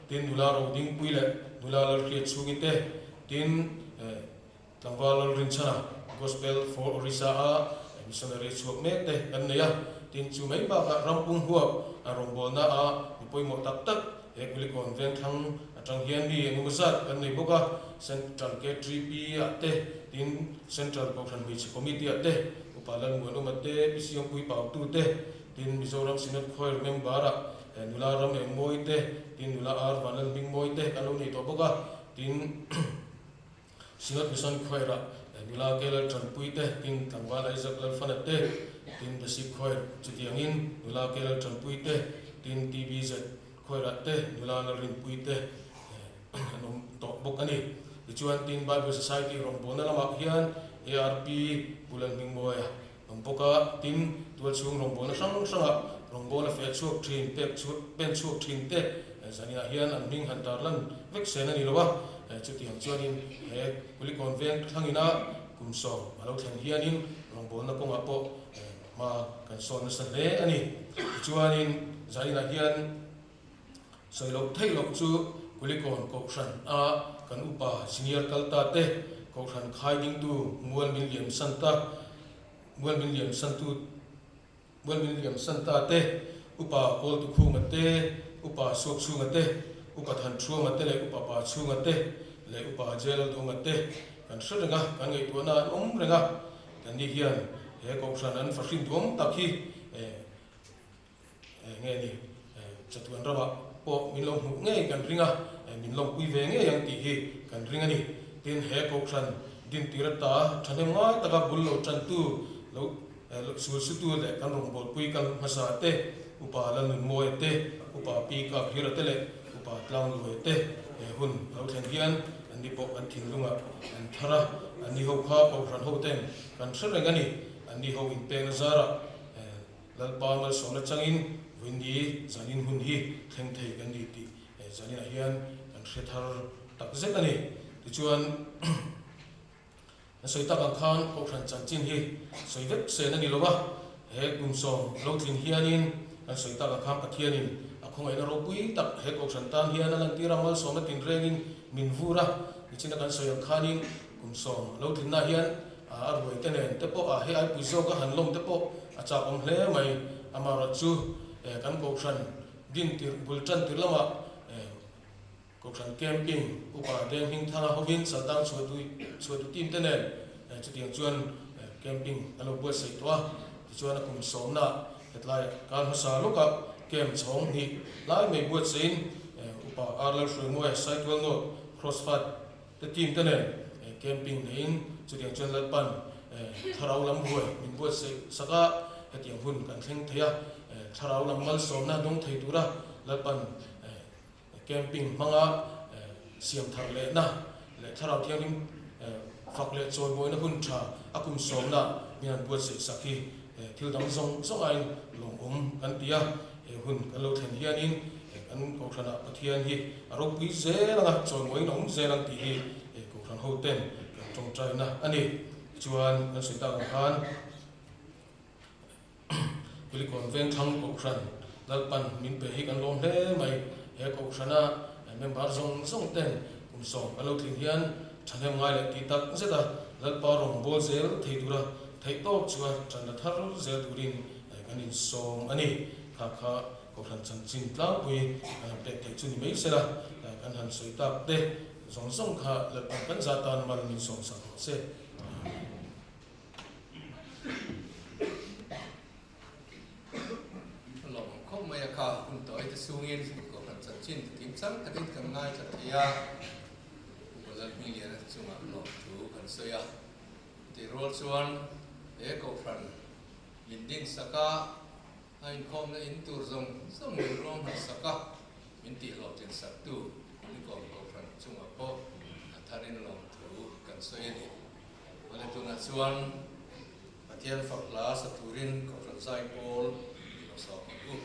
tin nula Rodingpui leh nula Lalhriatchhungi te, tin Tlangval Lalrinchhana, Gospel for Orissa a missionary chhuak mek te kan nei a, tin chu mai bakah rampung huap a rawngbawlna a mi pawimawh tak tak he Kulikawn Vengthlang atang hian mi engemaw zat kan nei bawk a, Central KTP ah te, tin Central Kohhran Hmeichhe Committee ah te, Upa Lalmuanawma te, Pi Siangpui Pautu te, tin Mizoram Synod Choir member ah Nula Ram Engmawi te, tin Nula Ar Vanlalhmingmawi te kan lo nei tawh bawk a, tin. Synod Mission Choir-ah nula Kelal Tanpui te, tin tlangval Isaac Lalfana te, tin Basic Choir chutiangin nula Kelal Tanpui te, tin TBZ Choir-ah te nula Lalrinpui te an awm tawh bawk a ni. Tichuan tin Bible Society rawngbawlna lamah hian ARP Pu Lalhmingmawia awm bawk a, tin tualchhung rawngbawlna hrang hrangah rawngbawla feh chhuak thin, pek chhuak, pen chhuak thin te zaninah hian an hming han tarlan vek sen a ni lo a, chutiang chuanin he Kulikawn veng thlangina kum 10 a lo thlen hianin rawngbawlna kawngah pawh hma kan sawn nasa hle a ni. Tichuanin zaninah hian Sawi loh theih loh chu Kulikawn Kohhran a kan upa senior kal ta te, Kohhran khai dingtu Mual min liam san ta, Mual min liam san tu, Mual min liam san ta te, Upa Kawltu Khunga te, Upa Suak Chhunga te, Upa Than Thuama te leh Upa Pa Chhunga te leh Upa Jail Dunga te kan hre reng a, kan ngaihtuahna an awm reng a, kan ni hian he Kohhran an fahrin duam tak hi Nge ni, chatuan ramah pawh min lo hmuh ngei kan ring a, min lawmpui ve ngei ang tih hi kan ring a ni. Tin, he Kohhran dintir ata thahnem ngai taka bul lo tantu, lo sulsutu leh kan rawngbawlpui kal hmasa te, Upa Lalnunmawia te, Upa Pi Kaphira te leh Upa Tlangluaia te he hun a lo thlen hian anni pawh kan thinlungah an thar a, anni ho kha Kohhran hoten kan hre reng a ni. Anni ho inpekna zarah Lalpa malsawmna changin vawiin zanin hun hi thleng thei kan ni tih zaninah hian kan hre thar tak zet a ni. Tichuan, an sawi tak ang khan Kohhran chanchin hi sawi vek sen a ni lo va, he kum 10 lo tlin hianin kan sawi tak ang khan Pathianin a khawngaihna ropui tak he Kohhran tan hian a lantir a, malsawmna tinrengin min vur a, nichina kan sawi ang khanin kum 10 lo tlinna hian A ruai te nen te pawh a hei aipui zawk a han lawm te pawh a chak awm hle mai. Amaherawh chu kan Kohhran din tirh bul tan tirh lamah Kohhran camping upa deng hming thanga hovin Saltang chhuahtu chhuahtu team te nen chutiang chuan camping an lo buatsaih tawh a. Tichuan a kum 10-na hetlai kar hmasa lawkah camp chhawng hnih lai mai buatsaihin upa Arlal Hruaimuaia Saitual North Crossfire te team te nen. Camping neiin chutiang chuan Lalpan thlarau lam ruai min buatsaih sak a, hetiang hun kan thleng thei a, thlarau lam malsawmna dawng thei tura Lalpan camping hmanga siam thar lehna leh thlarau thianghlim fak leh chawimawina hun tha a kum sawmna min han buatsaih sak hi thil dang zawng zawng aiin lawmawm kan ti a, he hun kan lo thlen hianin kan Kohhranah Pathian hi a ropui zel anga chawimawiin a awm zel ang tih hi Kohhran hoten kan tawngtaina a ni. Tichuan kan sawi tak ang khan Kulikawn Vengthlang Kohhran Lalpan min pe hi kan lawm hle mai. He Kohhrana member zawng zawng ten kum sawm kan lo tling hian thahnem ngai leh tih tak zet a Lalpa rawn bawl zel thei tura theih tawk chuan tan la thar zel turin kan insawm a ni. Kha kha Kohhran chanchin tlangpui kan han pek theih chu ni mai sela, kan han sawi tak te zawng zawng kha Lalpan kan za tan mal min sawm sak rawh se. Amen. A lawmawm khawp mai a kha hun tawi te chungin Kohhran chanchin kim chang takin kan ngaithla thei a, Upa Lalhmingliana chungah lawmthu kan sawi a. Tihrual chuan he Kohhran min ding sak a, A inkhawmna in tur zawng zawng min ruang hman sak a, min tihhlawhtlin saktu Kulikawn Kohhran chungah pawh a tharin lawmthu kan sawi a ni. Mawle tunah chuan Pathian fak hla sa turin Kohhran zai pawl i lo sawm ang u.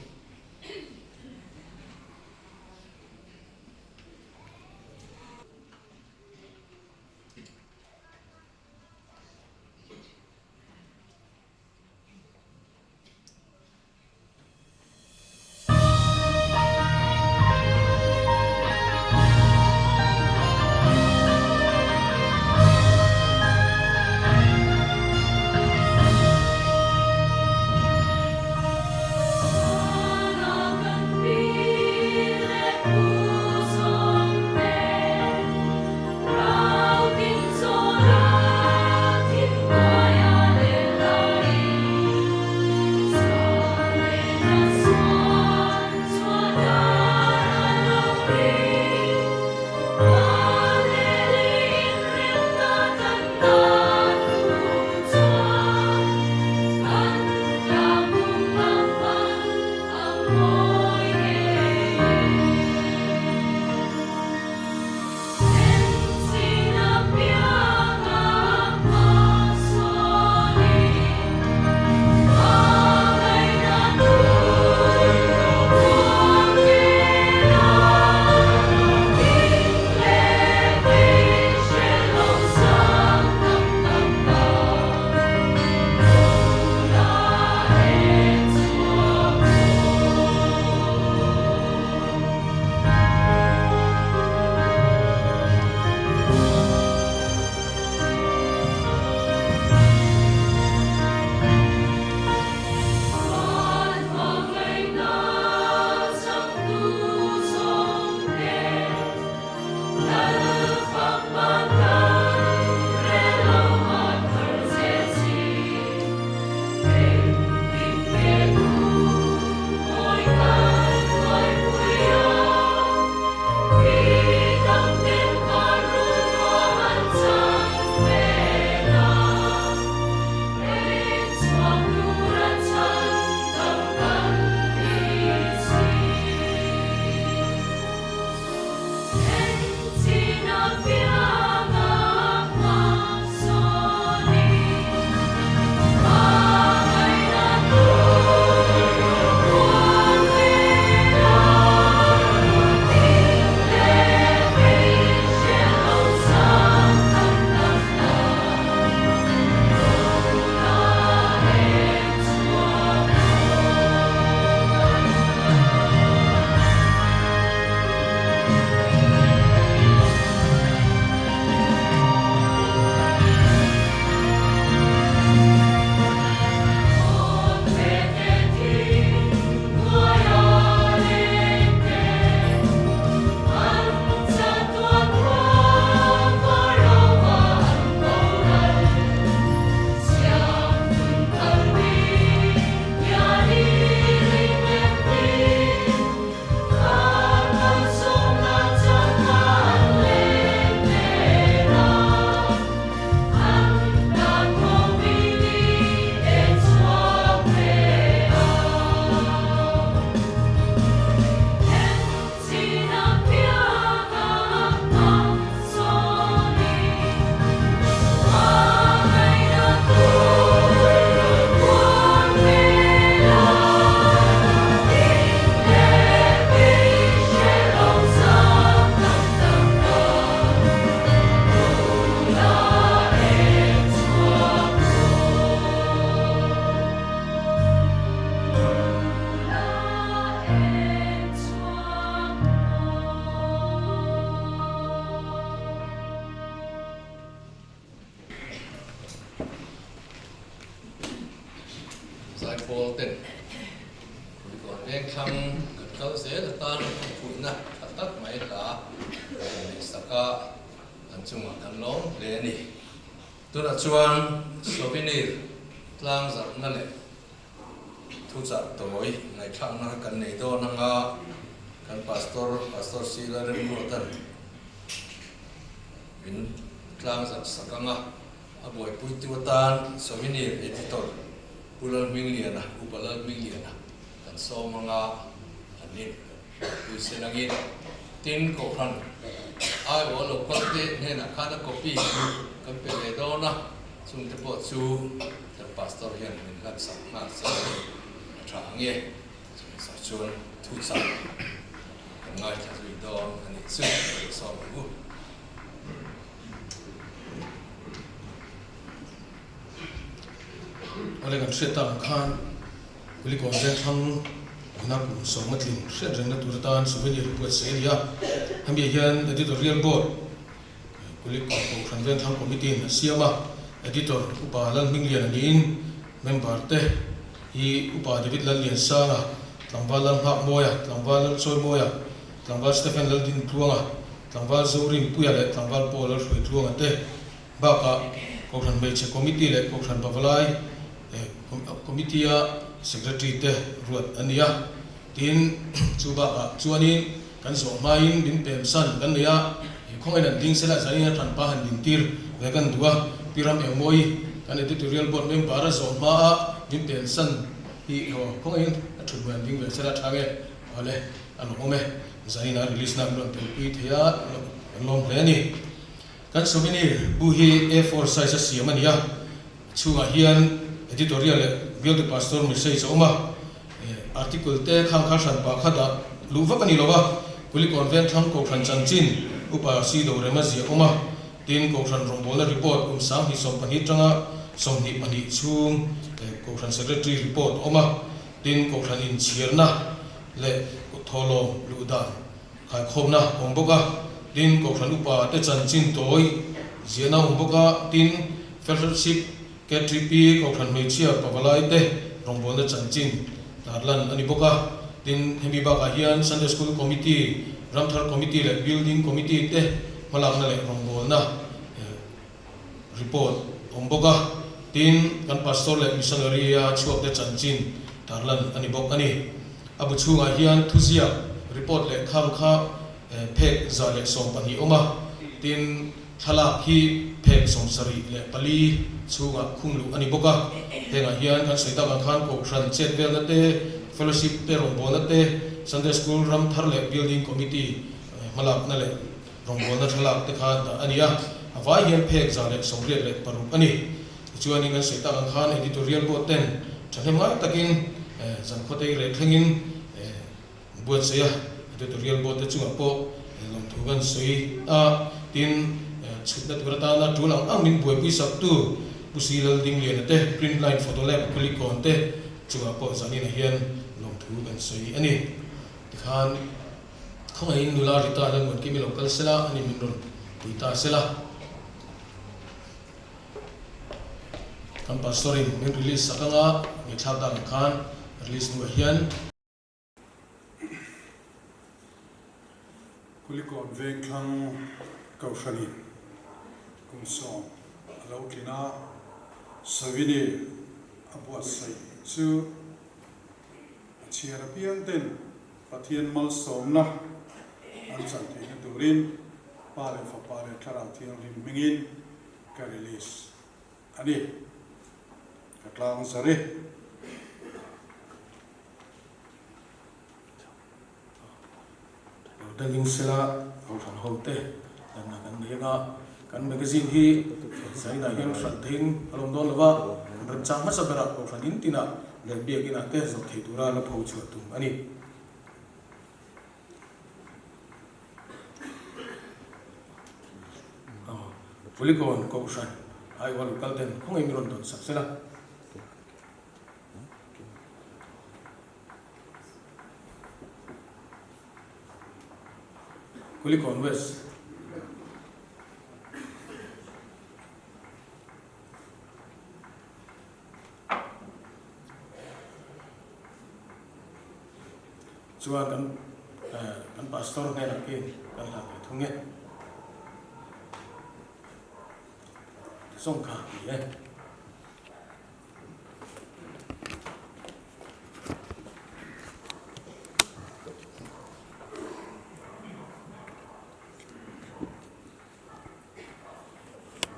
ten Kulikawn Vengthlang kan kal zel atan fuihna tha tak mai hla rawn neih sak a, an chungah kan lawm hle a ni. Tunah chuan souvenir tlangzarhna leh thuchah tawi ngaihthlakna kha kan nei dawn anga kan Pastor, Pastor Sila Remruatan min tlangzarh sak anga a buaipuitu atan souvenir editor Pu Lalhmingliana, Upa Lalhmingliana kan sawm anga an in pui sen angin tin Kohhran aiawh lo kal te hnenah khan a copy kan pe ve dawn a, chungte pawh chu kan Pastor hian min hlan sak nghal che a ni, a tha ang e, chumi sak chuan thu chak kan ngaithla zui dawn a nih chu ka lo sawm ang u. Awle kan hriat tak ang khan Kulikawn Vengthlang ina kum sawma tling hriat rengna tur atan souvenir buatsaih a ni a. Hemi ah hian Editorial Board Kulikawn Kohhran Vengthlang Committee in a siam a, Editor Upa Lalhmingliana niin member te hi Upa David Lalliansanga, Tlangval Lalnghakmawia, Tlangval Lalchawimawia, Tlangval Stephen Laldintluanga, Tlangval Zorinpuia leh Tlangval Paul Lalhruaitluanga te. Bakah Kohhran Hmeichhe Committee leh Kohhran Pavalai Committee-a Secretary te ruat a ni a. Tin, chu bakah chuanin kan zawh hmain min pemsan kan nei a, khawngaih an ding sela zanin a tanpa han dintir ve kan duh a. Pi Ram Engmawi kan Editorial Board member a zawh hmaa min pemsan hi khawngaihin a thut hmai an ding ve sela tha nge? Awle, a lawmawm e. Zanin a release na min rawn telpui thei a, kan lawm hle a ni. Kan souvenir bu hi A4 size a siam a ni a, a chhungah hian editorial leh bialtu pastor message a awm a, article te khang kha hran pah kha dah luh vak a ni lo a, Kulikawn Vengthlang Kohhran chanchin Upa Si Dorema ziah awm a, tin Kohhran rawngbawlna report kum 2024 tanga 22 chhung Kohhran Secretary report a awm a, tin Kohhran inchhiarna leh thawhlawm luh dan Khaikhawmna awm bawk a, tin Kohhran Upa te chanchin tawi ziahna awm bawk a, tin Fellowship KTP Kohhran Hmeichhia Pavalai te rawngbawlna chanchin tarlan a ni bawk a, tin hemi bakah hian Sunday School Committee, Ramthar Committee leh Building Committee te hmalakna leh rawngbawlna report awm bawk a, tin kan Pastor leh Missionary a chhuak te chanchin tarlan a ni bawk a ni. A bu chhungah hian thuziak report leh khang kha phek 112 awm a, tin thlalak hi phek 74 chhungah khung luh a ni bawk a. Hengah hian kan sawi tak ang khan Kohhran chet velna te, Fellowship te rawngbawlna te, Sunday School ram thar leh Building Committee hmalakna leh Rawngbawlna thlalak te kha dah a ni a, a vai hian phek 186 a ni. Tichuanin kan sawi tak ang khan editorial board ten thahnem ngai takin zankhawtei reh thlengin buatsaih a, editorial board te chungah pawh lawmthu kan sawi a, tin chhutna tur atana tul ang ang min buaipui saktu Pu Si Laldingliana te, Print Line Photo Lab Kulikawn te chungah pawh zaninah hian lawmthu kan sawi a ni. Tikhan. Khawngaihin nula Rita Lalmuankimi lo kal sela, ani min rawn pui ta sela. Kan pastor in min release sak anga ngaihthlak dan ang khan release hnuah hian. Kulikawn Vengthlang Kohhranin kum sawm a lo tlin a, Savini a buatsaih chu a chhiar apiang ten Pathian malsawmna an chan theihna turin Pa leh Fapa leh Thlarau Thianghlim hmingin ka release a ni. Ka tlang zar e. Lo dangin sela Kohhran ho te lanna kan nei anga kan magazine hi Zainah hian hralh theihin a lawm dawn lova, kan remchang hmasa berah Kohhran in tinah leh biakinah te zawh thei tura la pho chhuah tum a ni. Kulikawn Kohhran aiawha local ten khawngaih min rawn dawn sak sela. Kulikawn West. Tichuan kan kan Pastor hnenah khi kan hlan ve thung e. Zawng kha ni e.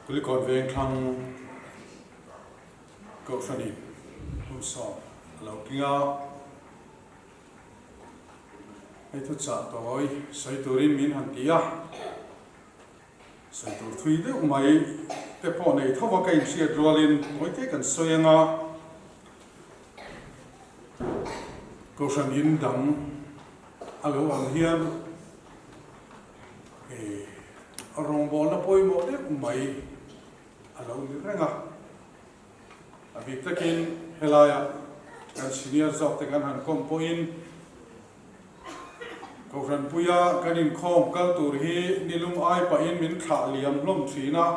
Kulikawn Vengthlang Kohhranin hmun sawm a lo tling a, hei thuchah tawi sawi turin min han ti a, sawi tur thui deuh mai te pawh nei tho a ka inhriat rualin tawite kan sawi ang a, Kohhran in dang a lo awm hian rawngbawlna pawimawh deuh mai a lo ni reng a. A bik takin helaia kan senior zawk te kan han kawm pawhin Kohhranpuia kan inkhawm kal tur hi nilum ai pahin min thlah liam hlawm thin a,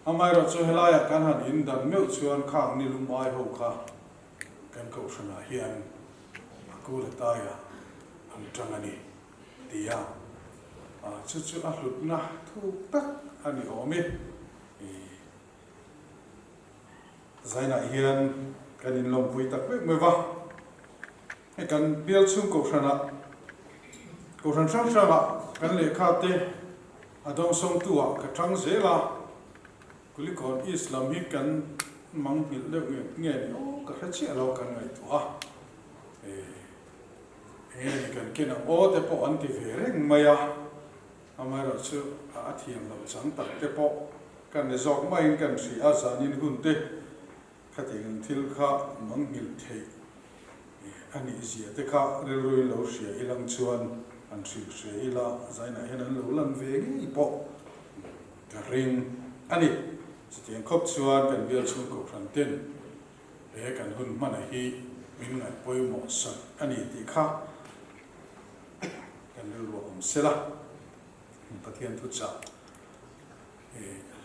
amaherawhchu chu helaia kan han indan meuh chuan khang nilum ai ho kha kan Kohhranah hian a kul a taia an tang a ni ti a, chu chu a hlutna thuk tak a ni awm e. Zainah hian kan inlawmpui tak vek mai va, hei kan bial chhung kohhranah, kohhran hrang hrangah kan lehkha te a dawngsawngtu ah ka tang zel a, Kulikawn East lam hi kan mang nghilh deuh nge nge ni aw ka hre chiah lo kan ngaihtuah a, eng nge ni kan ken ang aw te pawh an ti ve reng mai a. Amaherawhchu a thiam loh chang tak te pawh kan ni zawk maiin kan hria a, zanin hun te khatiang thil kha mangnghilh theih a nih zia te kha rilruin lo hria ilang chuan an hrilh hria ila zainah hian an lo lan ve ngei pawh ka ring a ni. Chutiang khawp chuan kan bial chhung kohhran ten he kan hun hmana hi min ngaih pawimawh sak a ni tih kha Kan rilru a awm sela, Pathian thuchah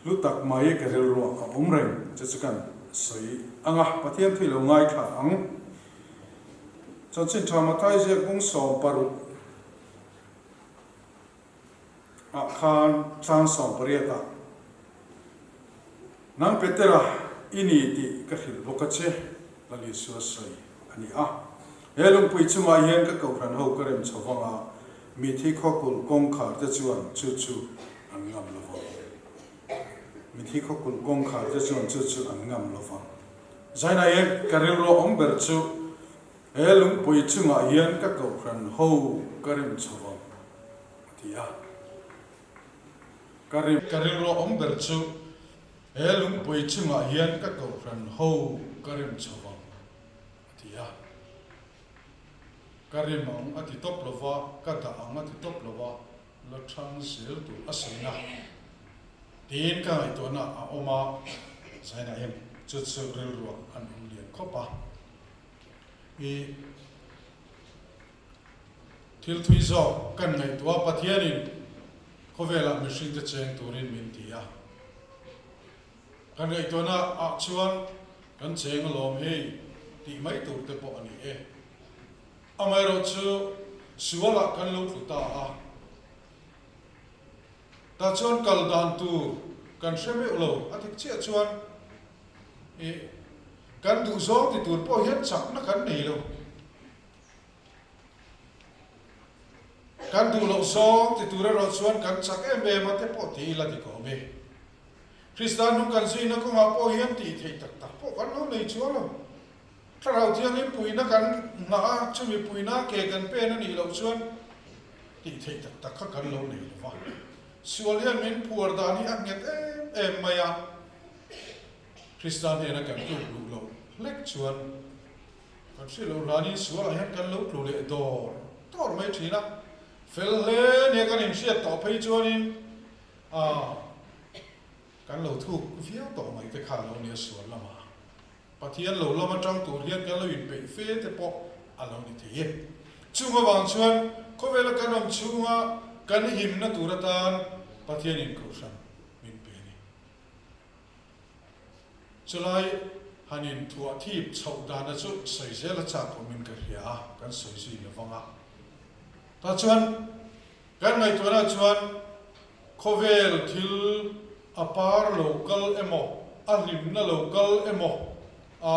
hlu tak mai ka rilru a awm reng che chu kan sawi ang a, Pathian thu i lo ngaithla ang. Chanchin Tha Mathai ziak bung 16 ah khan chang 18 ah, Nang Petera i ni tih ka hrilh bawk a che, Lal Isua sawi a ni a. He lungpui chungah hian ka kohhran ho ka rem chho vang a, mithi khawkulh kawngkhar te chuan chu chu an ngam lo vang. Mithi khawkulh kawngkhar te chuan chu chu an ngam lo vang. Zaina hian ka rilru a awm ber chu he lungpui chungah hian ka kohhran ho ka rem chho vang a ti a. Ka rilru a awm ber chu he lungpui chungah hian ka kohhran ho ka rem chho vang a ti a. Ka rem ang a ti tawp lo va, ka dah ang a ti tawp lo va, la thang zel tur a sawi na tiin ka ngaihtuahna a awm a, zainah hian chu chu rilruah an awm lian khawp a. I. Thil thui zawk kan ngaihtuah Pathianin khawvelah mihringte cheng turin min ti a. Kan ngaihtuahna ah chuan kan cheng alawm hei tih mai tur te pawh a ni e. Amaherawhchu sualah kan lo tlu ta a. Tah chuan kal dan tur kan hre meuh lo a dik chiah chuan i kan duhzawng ti tur pawh hian chakna kan nei lo. Kan duh loh zawng ti tur erawh chuan kan chak em em a te pawh ti ila dik awm e. Krista hnung kan zuina kawngah pawh hian tih theih tak tak pawh kan lo nei chuang lo. Thlarau Thianghlim puihna kan nghah a, chumi puihna ke kan pen a nih loh chuan tih theih tak tak kha kan lo nei lo va. Sual hian min phuar dan hi a nghet em em mai a, Krista hnena kan tluk luh loh hlek chuan Kan hriat loh hlanin sualah hian kan lo tlu leh dawr dawr mai thin a, fel hle nia kan inhriat tawh phei chuanin ah kan lo thuk viau tawh mai te kha lo nia sual lamah Pathian lo lam atang tur hian kan lo inpeih fe te pawh a lo ni thei e. Chung avang chuan khawvela kan awm chhunga kan himna tur atan Pathianin kohhran min pe a ni. Chulai. Han inthuah thip chhoh dana chu sawi zel a chak awmin ka hria a, kan sawi zui lo vang a. Tah chuan kan ngaihtuahna chuan khawvel thil a par lo kal emaw, a hlimna lo kal emaw, a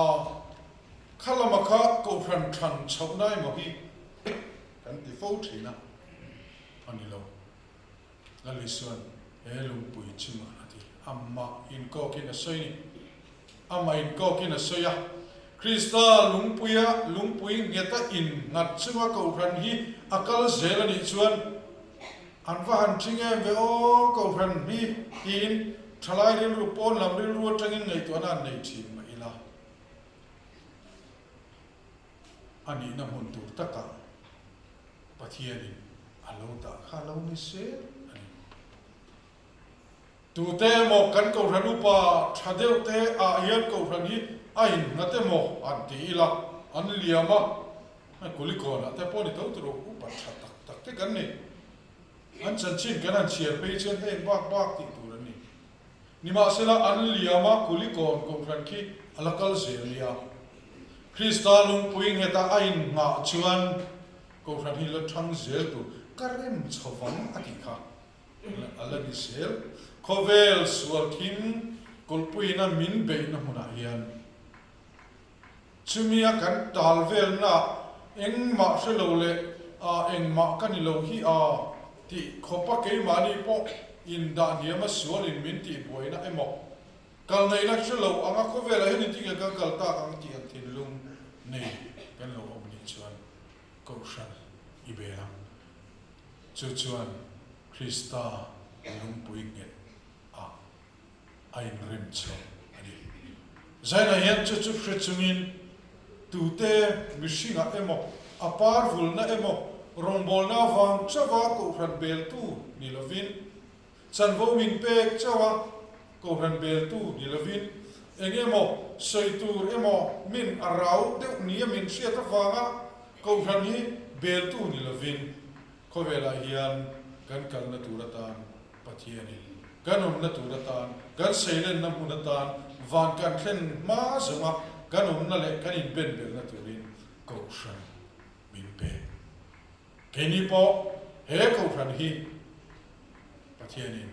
kha lama kha kohhran than chhohna emaw hi kan ti fo thin a, a ni lo. Lal Isuan he lungpui chungah a ti. Amah inkawkin a sawi ni. Amah inkawkin a sawi a. Krista lungpuia lungpui ngheta innghat chunga Kohhran hi a kal zel a nih chuan an va han ṭhing em ve aw Kohhran hi tiin ṭhalai rilru pawn lam rilru aṭangin ngaihtuahna an nei ṭhin mah ila a nihna hmun tur takah Pathianin a lo dah kha a lo ni sel a ni. Tute emaw kan Kohhran upa tha deuh te ah hian Kohhran hi a innghat emaw an ti ila, an liam a, hei Kulikawnah te pawh ni tho tur upa tha tak tak te kan ni. An chanchin kan han chhiar phei chuan heng bak bak tih tur an ni. Nimahsela an liam a, Kulikawn Kohhran khi a la kal zel nia. Krista lungpui ngheta a innghah chuan Kohhran hi la thang zel tur ka rem chho vang a tih kha a la ni zel. Khawvel sual thim kulhpuiina min beihna hmunah hian chumia kan tal velna engmah hre lo leh a engmah ka ni lo hi a tih khawpa keimahni pawh indah hniama sualin min tihbuaina emaw Kal ngaihna hre lo anga khawvelah hian engtin nge kan kal tak ang tih ang thinlung nei kan lo awm nih chuan Kohhran i bel ang. Chu chuan Krista lungpui nghet ah a inrem chho a ni. Zainah hian chu chu hre chungin tute mihringah emaw a par vulna emaw rawngbawlna avang chauha Kohhran beltu ni lovin Chanvo min pek chauh a, Kohhran beltu ni lovin eng emaw sawi tur emaw min a rau deuh nia min hriat avanga Kohhran hi beltu ni lovin khawvelah hian kan kalna tur atan Pathianin kan awmna tur atan kan seilenna hmun atan van kan thlen hma zawnga kan awmna leh kan inbenbelna turin Kohhran min pek. Keini pawh he Kohhran hi Pathianin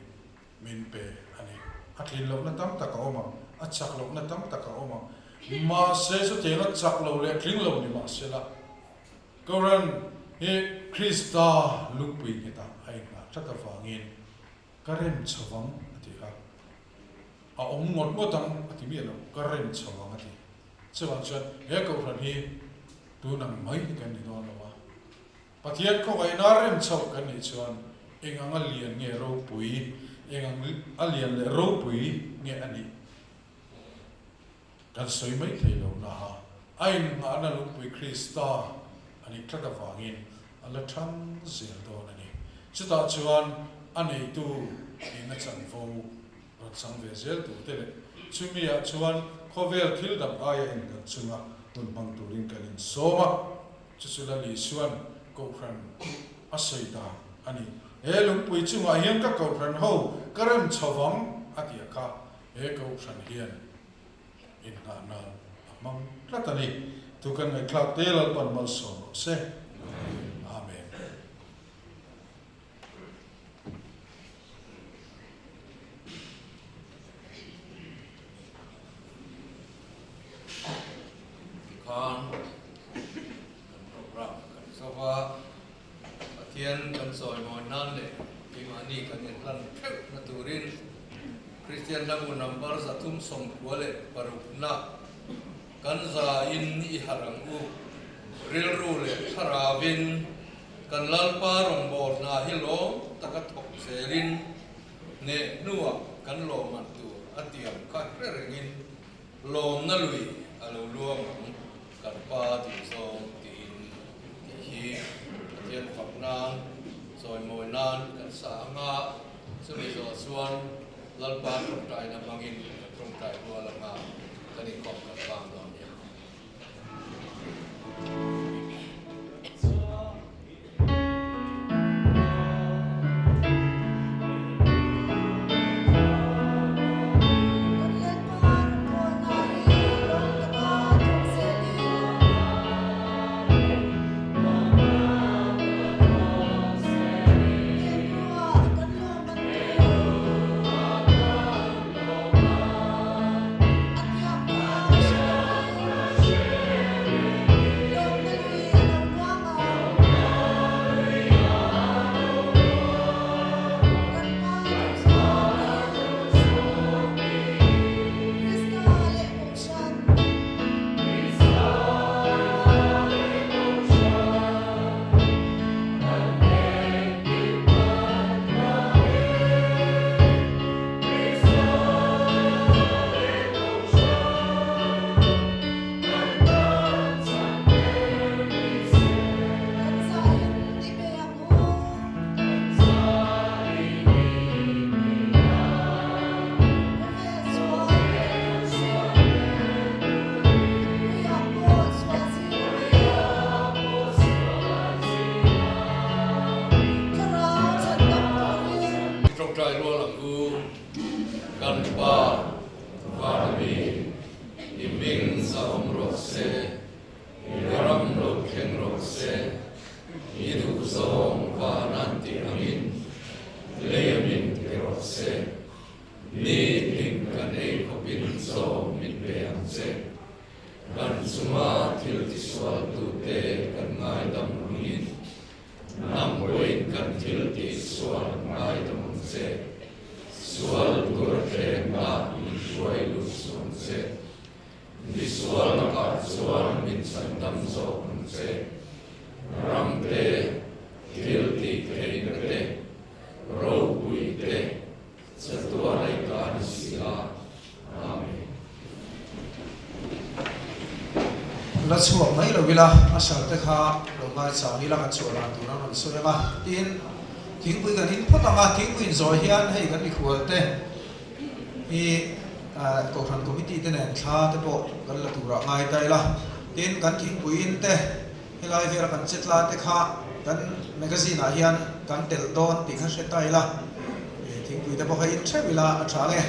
min pe a ni. A tlin lohna tam tak a awm ang, a chak lohna tam tak a awm ang. Mahse chutiang a chak lo leh tling lo ni mahsela, Kohhran hi Krista lungpui nghetah a inngah tlat avangin ka rem chho vang a ti a. A awm ngawt ngawt ang a ti miah lo, ka rem chho vang a ti. Chuvang chuan he Kohhran hi tun ang mai hi kan ni dawn lo a, Pathian khawngaihna rem chhoh kan nih chuan eng ang a lian nge ropui, eng ang a lian leh ropui nge a nih kan sawi mai thei lo na a, a innghahna lungpui Krista a nih tlat avangin a la thang zel dawn a ni. Chutah chuan a neitu nihna chanvo rawn chang ve zel tur te leh chumi ah chuan khawvel thil dang aia innghat chunga hun hmang turin kan insawm a, chu chu Lal Isuan Kohhran a sawi dan a ni. He lungpui chungah hian ka Kohhran ho ka rem chho vang a tih a kha he Kohhran hian innghah nan a hmang tlat a ni. Thu kan ngaihthlak te Lalpan malsawm rawh se. Amen. Tikhan kan program kan zo va, Pathian kan sawimawi nan leh keimahni kan inhlan theuh na turin Kristian hlabu number 396 kan zain i harh ang u, rilru leh thlarauin Kan Lalpa rawngbâwl hna hi lawm taka thawk zelin hneh hnuah kan lawmman tur a tiam kha hre rengin lawmna lui a lo luang ang kan Pa duhzawng tiin tih hi Pathian fak nan, chawimawi nan kan sa ang a, chumi zawh chuan Lalpa tawngtaina hmangin kan tawngtai rual anga kan inkhawm kan vang dawn nia. Ṭawngṭai rual ang u, Kan Pa, Vana mi, i hming zahawm rawh se, i ram lo thleng rawh se, i duhzawng van an tih angin lei a min ti rawh se. Ni tin kan ei khawpin chaw min pe ang che. Kan chunga thil tisualtute kan ngaidam angin Nang pawhin kan thil tih sual ngaidam ang che. Sual tur hremna min hruai lut suh ang che. Mi sual lakah chuan min chhandam zawk ang che. Ram te, thil tih theihna te, ropui te, chatuan a i ta ni si a. Amen. La chhuak mai lo ila, a sar te kha lo ngaichang ila kan chhuah dan tur an rawn sawi ang a. Tin, thingpui kan in phawt ang a, thingpui in zawi hian hei kan mikhual te hi Kohhran Committee te nen thla te pawh kan la turah ngai ta ila. Tin, kan thingpui in te helai vela kan chetla te kha kan magazine ah hian kan telh dawn tih kha hre ta ila, thingpui te pawh kha in theuh ila a tha ang e.